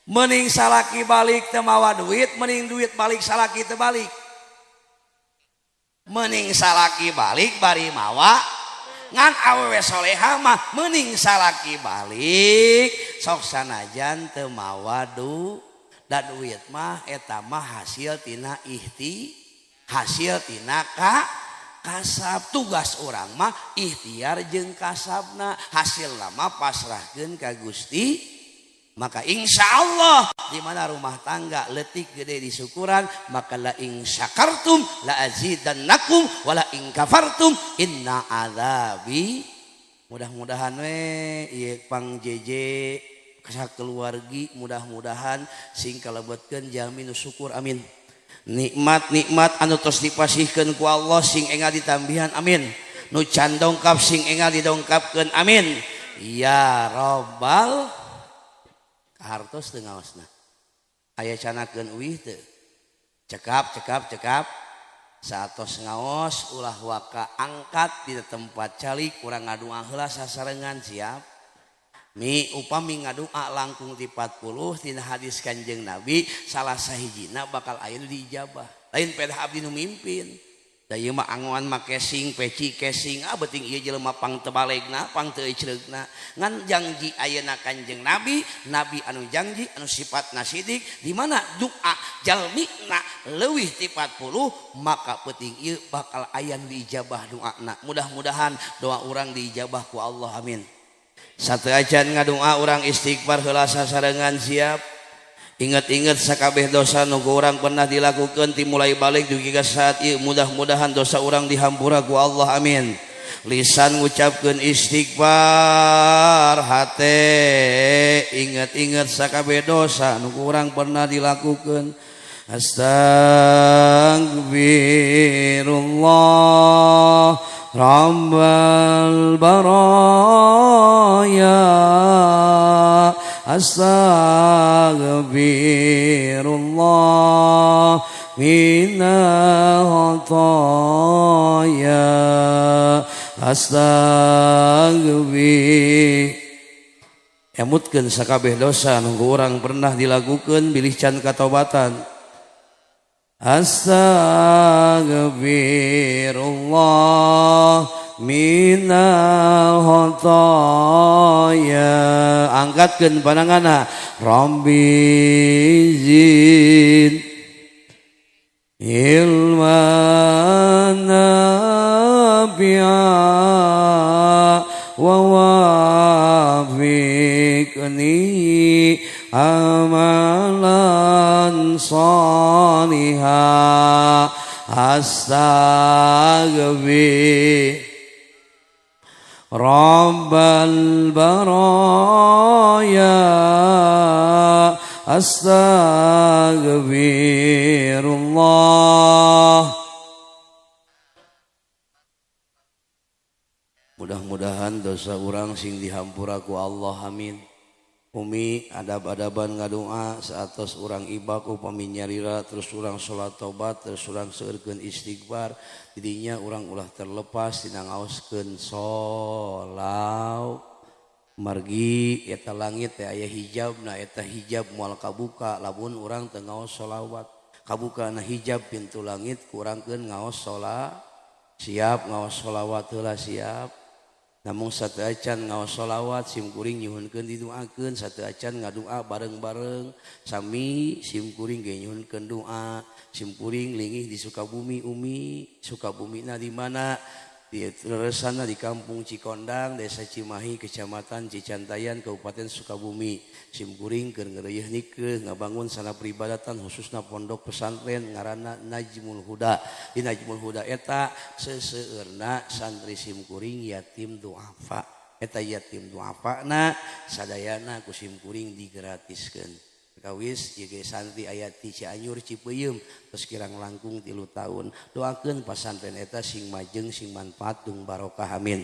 Speaker 1: Mending salaki balik teu mawa duit, mending duit balik salaki teu balik. Mending salaki balik bari mawa, ngan awewe soleha mah mending salaki balik sok sanajan teu mawa du da duit mah eta mah hasil tina ihti, hasil tina ka kasab. Tugas orang mah ikhtiar jeung kasabna, hasil lama pasrahkeun ka Gusti. Maka insya Allah di mana rumah tangga letik gede disyukuran, maka la in syakartum la azidannakum wala in kafartum inna adzabi. Mudah-mudahan we ieu pang JJ keluargi, mudah-mudahan sing kalebetkeun jalmi nu syukur, amin. Nikmat-nikmat anu tos dipasihkeun ku Allah sing engal ditambihan, amin. Nu can dongkap sing engal didongkapkeun, amin ya robbal. Kahartos teu ngaosna? Aya canakeun uih teu? Cekap, cekap, cekap. Saatos ngaos ulah waka angkat di tempat calik, urang ngadua heula sasarengan, siap? Mi, upami ngadua langkung ti 40, tina hadis Kanjeng Nabi salah sahijina bakal aya nu diijabah. Lain pedah abdi nu mimpin. Da ieu mah angoan mah casing, peci casing, ah beuting ieu jelema pang teu balegna, pang teu ecreugna. Ngan janji ayeuna Kanjeng Nabi, Nabi anu janji anu sifatna sidik, di mana doa jalmina leuwih ti 40 maka peuting ieu bakal aya nu diijabah doana. Mudah-mudahan doa urang diijabah ku Allah, amin. Satu acan ngadoa, urang istighfar heula sasarengan, siap? Ingat-ingat sakabeh dosa nu ku urang pernah dilakukan ti mulai balik dugi ka saat ieu, mudah-mudahan dosa urang dihampura ku Allah, amin. Lisan ngucapkeun istighfar, hate ingat-ingat sakabeh dosa nu ku urang pernah dilakukan. Astagfirullah Rabbal baraya, Astagfirullah minal khataya, Astagfir. Emutkeun sakabeh dosa nu urang pernah dilakukan bilih can katobatan. Astagfirullah minal khataya. Angkatkeun pandanganna. Rabbi zid ilman nafi'a wa wafiqni amalan sholiha. Astagfir Rabbal baraya, Astagfirullah. Mudah-mudahan dosa orang sing dihampura ku Allah, amin. Umi, adab-adaban ngadoa saatos urang ibak upami nyalira, terus urang salat tobat, terus urang seueurkeun istighfar. Didinya urang ulah terlepas tina ngaoskeun sholawat, margi eta langit teh aya hijabna. Eta hijab moal kabuka lamun urang teu ngaos sholawat. Kabuka na hijab pintu langit kurangkeun ngaos sholat. Siap ngaos sholawat heula? Siap. Namun satu acan ngaos sholawat, sim kuring nyuhunkeun didoakeun. Satu acan ngadoa bareng-bareng sami, sim kuring ge nyuhunkeun doa. Sim kuring lingih di Sukabumi, Umi. Sukabumi na di mana? Di Resana, di Kampung Cikondang, Desa Cimahi, Kecamatan Cicantayan, Kabupaten Sukabumi. Sim kuring keur ngeureuyeun nikeuh ngabangun sana peribadatan, khususna pondok pesantren ngaranna Najmul Huda. Di Najmul Huda eta seseueurna santri sim kuring yatim duafa. Eta yatim duafa na sadayana ku sim kuring digratiskeun. Kawis ieu santri aya ti Cianjur, Cipeuyeum, terus kirang langkung 3 tahun. Doakeun pasantren eta sing majeng, sing manfaat, dung barokah, amin.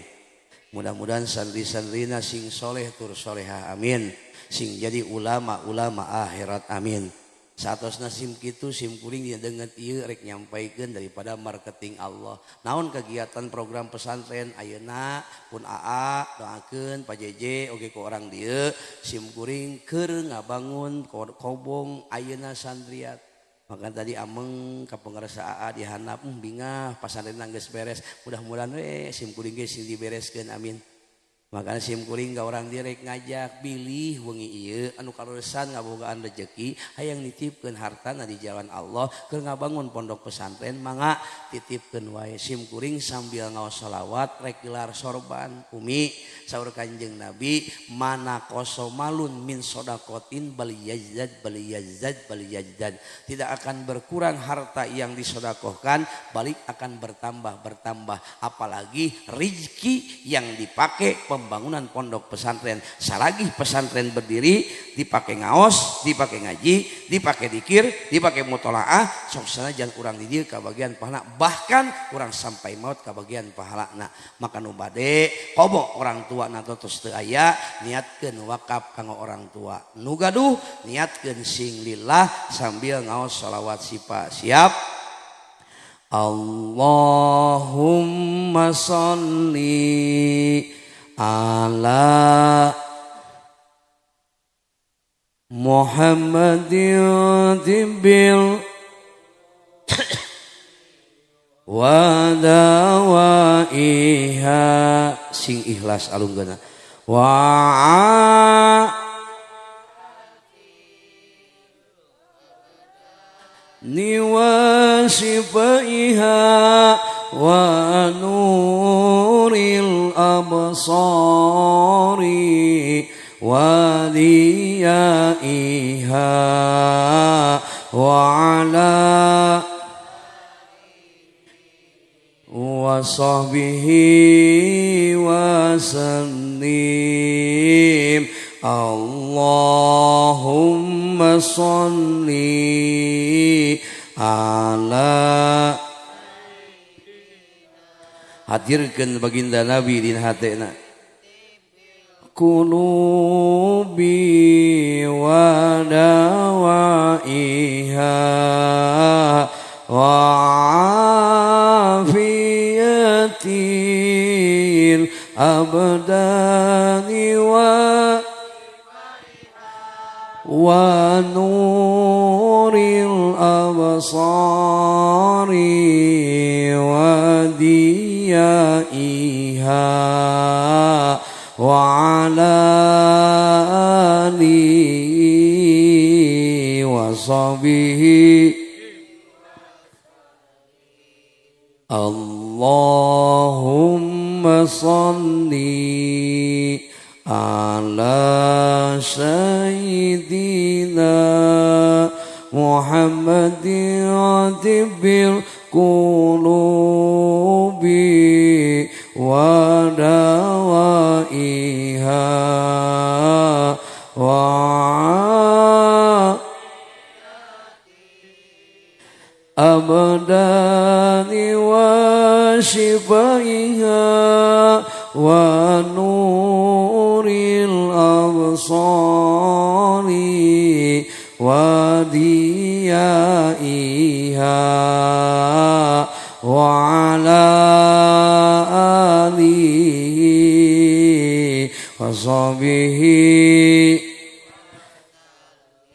Speaker 1: Mudah-mudahan santri-santrina sing soleh tur solehah, amin. Sing jadi ulama-ulama akhirat, amin. Saatosna sim kitu, sim kuring dengan ieu rek nyampaikeun daripada marketing Allah. Naon kegiatan program pesantren ayeuna pun AA doakeun, Pak JJ oge ku orang dieu. Sim kuring keur ngabangun kobong ayeuna santriat. Maka tadi ameng ka pangersa AA di handap, bingah pasantren geus beres. Mudah-mudahan we sim kuring ge sing dibereskeun, amin. Maka sim kuring ka orang direk ngajak bilih wengi ieu anu kaleresan ngabogaan rejeki hayang nitipkeun hartana di jalan Allah keur ngabangun pondok pesantren, mangga titipkeun wae. Sim kuring sambil ngaos selawat rek gelar sorban. Umi, saur Kanjeng Nabi, ma naqoso malun min sodakotin bal yazdad bal yazdad bal yazdad, tidak akan berkurang harta yang disodakohkan, balik akan bertambah bertambah, apalagi rizki yang dipakai pembangunan pondok pesantren. Salagi pesantren berdiri dipakai ngaos, dipakai ngaji, dipakai dikir, dipakai mutolaah, sok sanajan urang di dieu kabagian pahala, bahkan urang sampai maut kabagian pahala. Nah, maka nu bade komo orang tua na tos teu aya, niatkeun wakaf kanggo orang tua. Nu gaduh niatkeun sing lillah sambil ngaos sholawat sipa. Siap? Allahumma sholli ala Muhammadin tibbil wa dawaiha. Sing ikhlas alungkeuna. Wa niwasifaiha wa nuril absari wa diyaiha wa ala wa sahbihi wa sallim. Allahumma salli ala. Hadirkeun baginda Nabi dina hatena. Qulubi wa dawaiha wa afiyatil abdani wa nuril absari wa diyaiha wa ala alihi wa sahbihi. Allahumma salli ala sayyidina Muhammadin tibbil qulubi wa dawaiha wa abdani wa shifaiha wa nuril absari. wa diyaiha wa ala alihi wa sahbihi.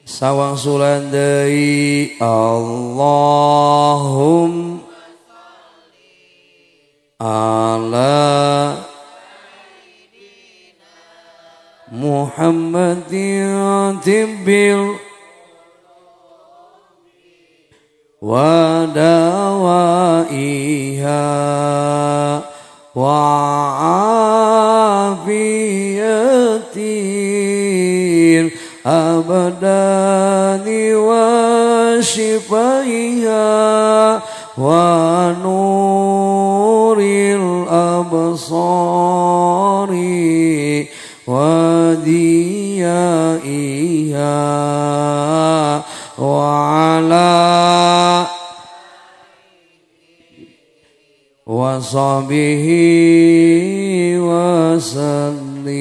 Speaker 1: Sawang sulan deui Allahumma ala Muhammadin tibbil wa dawaiha wa afiyatil abdani wa shifaiha wa nuril absari wa diyaiha wa ala wa sahbihi wa sallim.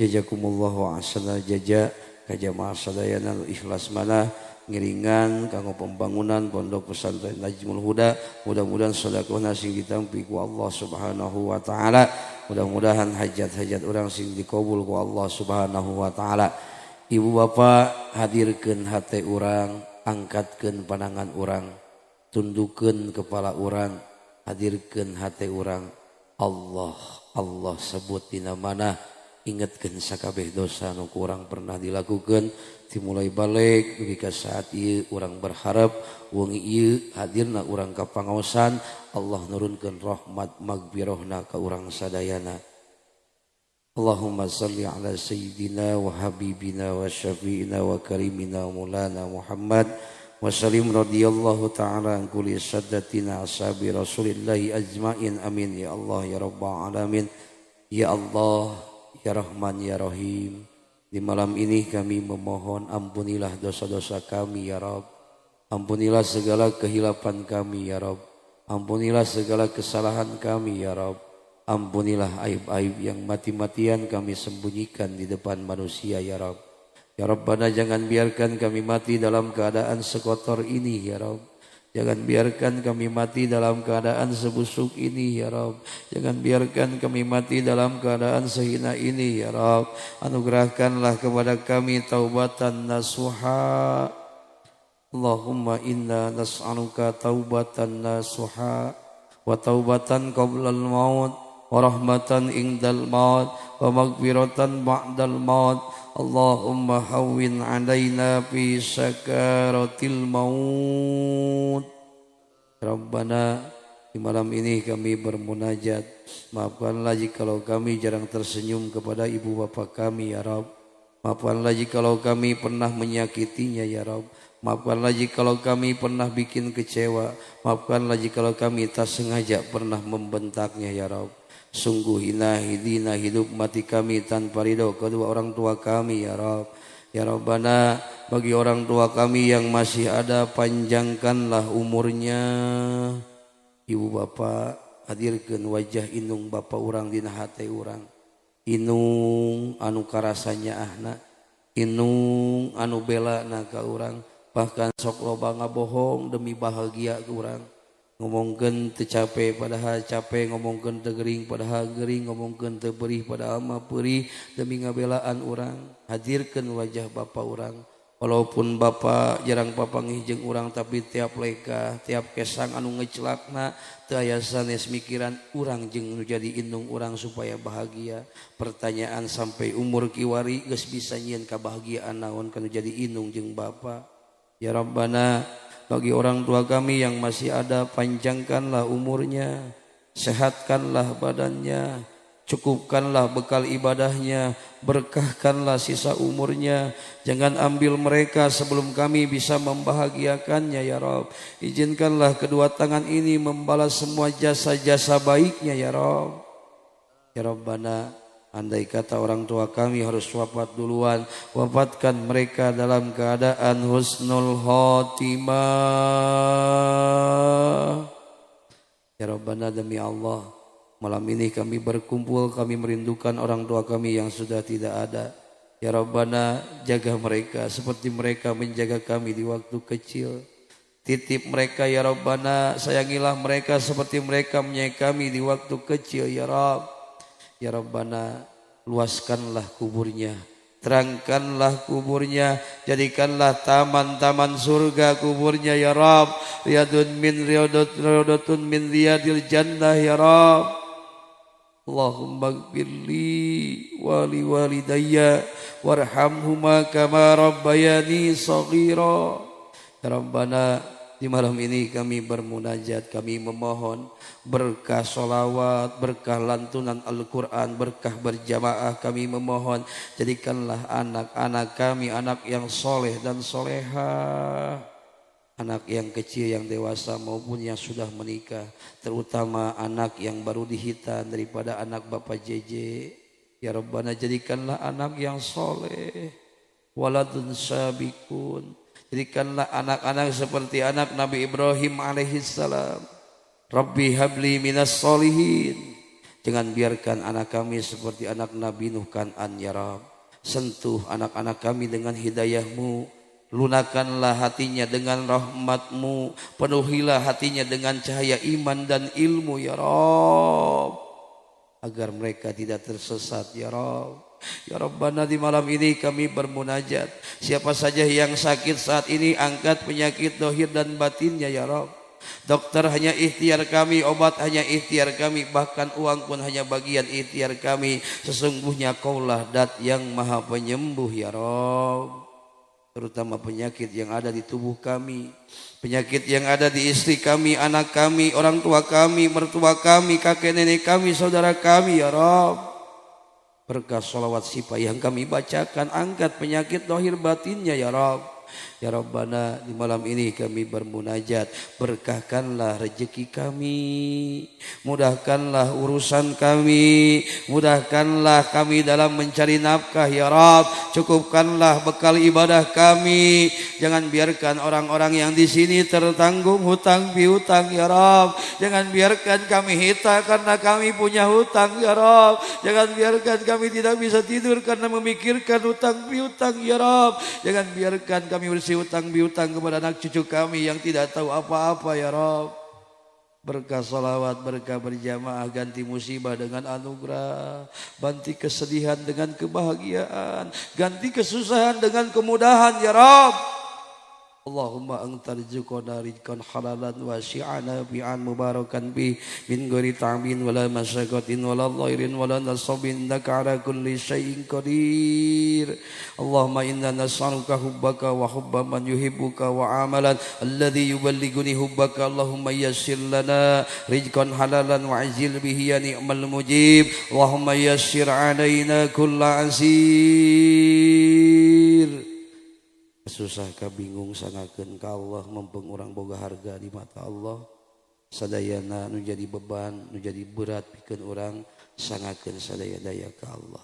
Speaker 1: Jazakumullahu ahsana jaza ka jamaah sadayana nu ikhlas mana ngiringan kanggo pembangunan pondok pesantren Najmul Huda. Mudah-mudahan sedekahna sing ditampi ku Allah Subhanahu wa taala. Mudah-mudahan hajat-hajat urang sing dikabul ku Allah Subhanahu wa taala. Ibu bapak hadirkeun hate urang, angkatkeun pandangan urang, tundukeun kepala urang, hadirkeun hate urang. Allah, Allah sebut dina mana, ingetkeun sakabeh dosa nu ku urang pernah dilakukeun dimulai balik dugi ka saat ieu. Urang berharap wengi ieu hadirna urang ka pangaosan, Allah nurunkeun rahmat magfirahna ka urang sadayana. Allahumma salli ala sayyidina wa habibina wa syafi'ina wa karimina maulana Muhammad wa sallim radhiyallahu ta'ala an kulli saddatina ashabi rasulillahi ajmain. Amin ya Allah ya rabbal alamin. Ya Allah ya Rahman ya Rahim, di malam ini kami memohon ampunilah dosa-dosa kami ya Rabb. Ampunilah segala kehilapan kami ya Rabb. Ampunilah segala kesalahan kami ya Rabb. Ampunilah aib-aib yang mati-matian kami sembunyikan di depan manusia ya Rabb. Ya Rabbana, jangan biarkan kami mati dalam keadaan sekotor ini ya Rabb. Jangan biarkan kami mati dalam keadaan sebusuk ini ya Rabb. Jangan biarkan kami mati dalam keadaan sehina ini ya Rabb. Anugerahkanlah kepada kami taubatan nasuha. Allahumma inna nas'aluka taubatan nasuha wa taubatan qoblal maut wa rahmatan indal maut wa maghfiratan ba'dal maut. Allahumma hawwin alaina fi sakaratil maut. Rabbana, di malam ini kami bermunajat. Maafkanlah jikalau kami jarang tersenyum kepada ibu bapa kami ya Rabb. Maafkanlah jikalau kami pernah menyakitinya ya Rabb. Maafkanlah jikalau kami pernah bikin kecewa. Maafkanlah jikalau kami tak sengaja pernah membentaknya ya Rabb. Sungguh hina hidina hidup mati kami tanpa ridho kedua orang tua kami ya Rabb. Ya Rabbana, bagi orang tua kami yang masih ada, panjangkanlah umurnya. Ibu bapak, hadirkeun wajah indung bapak urang dina hate urang. Inung anu karasanya ahna, inung anu bela na ka urang, bahkan sok loba ngabohong demi bahagia ke urang. Ngomongkeun teu capek padahal capek, ngomongkeun teu gering padahal gering, ngomongkeun teu perih padahal mah perih demi ngabelaan urang. Hadirkeun wajah bapak urang. Walaupun bapak jarang papanggih jeung urang, tapi tiap leka, tiap kesang anu ngecelakna teu aya sanes mikiran urang jeung nu jadi indung urang supaya bahagia. Pertanyaan sampai umur kiwari geus bisa nyieun kabahagiaan naon kanu jadi indung jeung bapak. Ya Rabbana, bagi orang tua kami yang masih ada, panjangkanlah umurnya, sehatkanlah badannya, cukupkanlah bekal ibadahnya, berkahkanlah sisa umurnya. Jangan ambil mereka sebelum kami bisa membahagiakannya ya Rabb. Izinkanlah kedua tangan ini membalas semua jasa-jasa baiknya ya Rabb. Ya Rabbana, andai kata orang tua kami harus wafat duluan, wafatkan mereka dalam keadaan husnul khotimah. Ya Rabbana, demi Allah, malam ini kami berkumpul, kami merindukan orang tua kami yang sudah tidak ada. Ya Rabbana, jaga mereka seperti mereka menjaga kami di waktu kecil. Titip mereka ya Rabbana, sayangilah mereka seperti mereka menyayangi kami di waktu kecil ya Rabb. Ya Rabbana, luaskanlah kuburnya, terangkanlah kuburnya, jadikanlah taman-taman surga kuburnya ya Rabb. Riyadun min riyadun min riyadil jannah ya Rabb. Allahumma gfirli wa li walidayya warhamhuma kama rabbayani saghira. Ya Rabbana, di malam ini kami bermunajat, kami memohon berkah solawat, berkah lantunan Al-Quran, berkah berjamaah. Kami memohon jadikanlah anak-anak kami anak yang soleh dan solehah, anak yang kecil, yang dewasa maupun yang sudah menikah, terutama anak yang baru dihitan daripada anak Bapak JJ. Ya Rabbana, jadikanlah anak yang soleh, waladun sabikun. Jadikanlah anak-anak seperti anak Nabi Ibrahim alaihissalam. Rabbi habli minas solihin. Jangan biarkan anak kami seperti anak Nabi Nuh Kan'an ya Rabb. Sentuh anak-anak kami dengan hidayahmu. Lunakanlah hatinya dengan rahmatmu. Penuhilah hatinya dengan cahaya iman dan ilmu ya Rabb. Agar mereka tidak tersesat ya Rabb. Ya Rabbana, di malam ini kami bermunajat. Siapa saja yang sakit saat ini, angkat penyakit dohir dan batinnya ya Rabb. Dokter hanya ikhtiar kami, obat hanya ikhtiar kami, bahkan uang pun hanya bagian ikhtiar kami. Sesungguhnya Kaulah dat yang maha penyembuh ya Rabb. Terutama penyakit yang ada di tubuh kami, penyakit yang ada di istri kami, anak kami, orang tua kami, mertua kami, kakek nenek kami, saudara kami ya Rabb. Berkah sholawat sifat yang kami bacakan, angkat penyakit dohir batinnya ya Rabb. Ya Rabbana, di malam ini kami bermunajat, berkahkanlah rezeki kami, mudahkanlah urusan kami, mudahkanlah kami dalam mencari nafkah ya Rabb. Cukupkanlah bekal ibadah kami. Jangan biarkan orang-orang yang di sini tertanggung hutang piutang ya Rabb. Jangan biarkan kami hita karena kami punya hutang ya Rabb. Jangan biarkan kami tidak bisa tidur karena memikirkan hutang piutang ya Rabb. Jangan biarkan kami bersih hutang piutang kepada anak cucu kami yang tidak tahu apa-apa ya Rabb. Berkah salawat, berkah berjamaah, ganti musibah dengan anugerah, ganti kesedihan dengan kebahagiaan, ganti kesusahan dengan kemudahan ya Rabb. Allahumma antar rizqana rizqan halalan wasi'an nafi'an mubarakan bi min ghairi ta'bin wala masyaqatin wala dhairin wala nasabin innaka ala kulli syai'in qadir. Allahumma inna nas'aluka hubbaka wa hubba man yuhibbuka wa amalan alladhi yuballighuni hubbaka. Allahumma yassir lana rizqan halalan wa ajil bihi ya ni'mal mujib. Allahumma yassir alaina kulla asir. Susah ka bingung sangakeun ka Allah, mempeng urang boga harga di mata Allah. Sadayana nu jadi beban, nu jadi berat pikeun urang, sangakeun sadaya-daya ka Allah.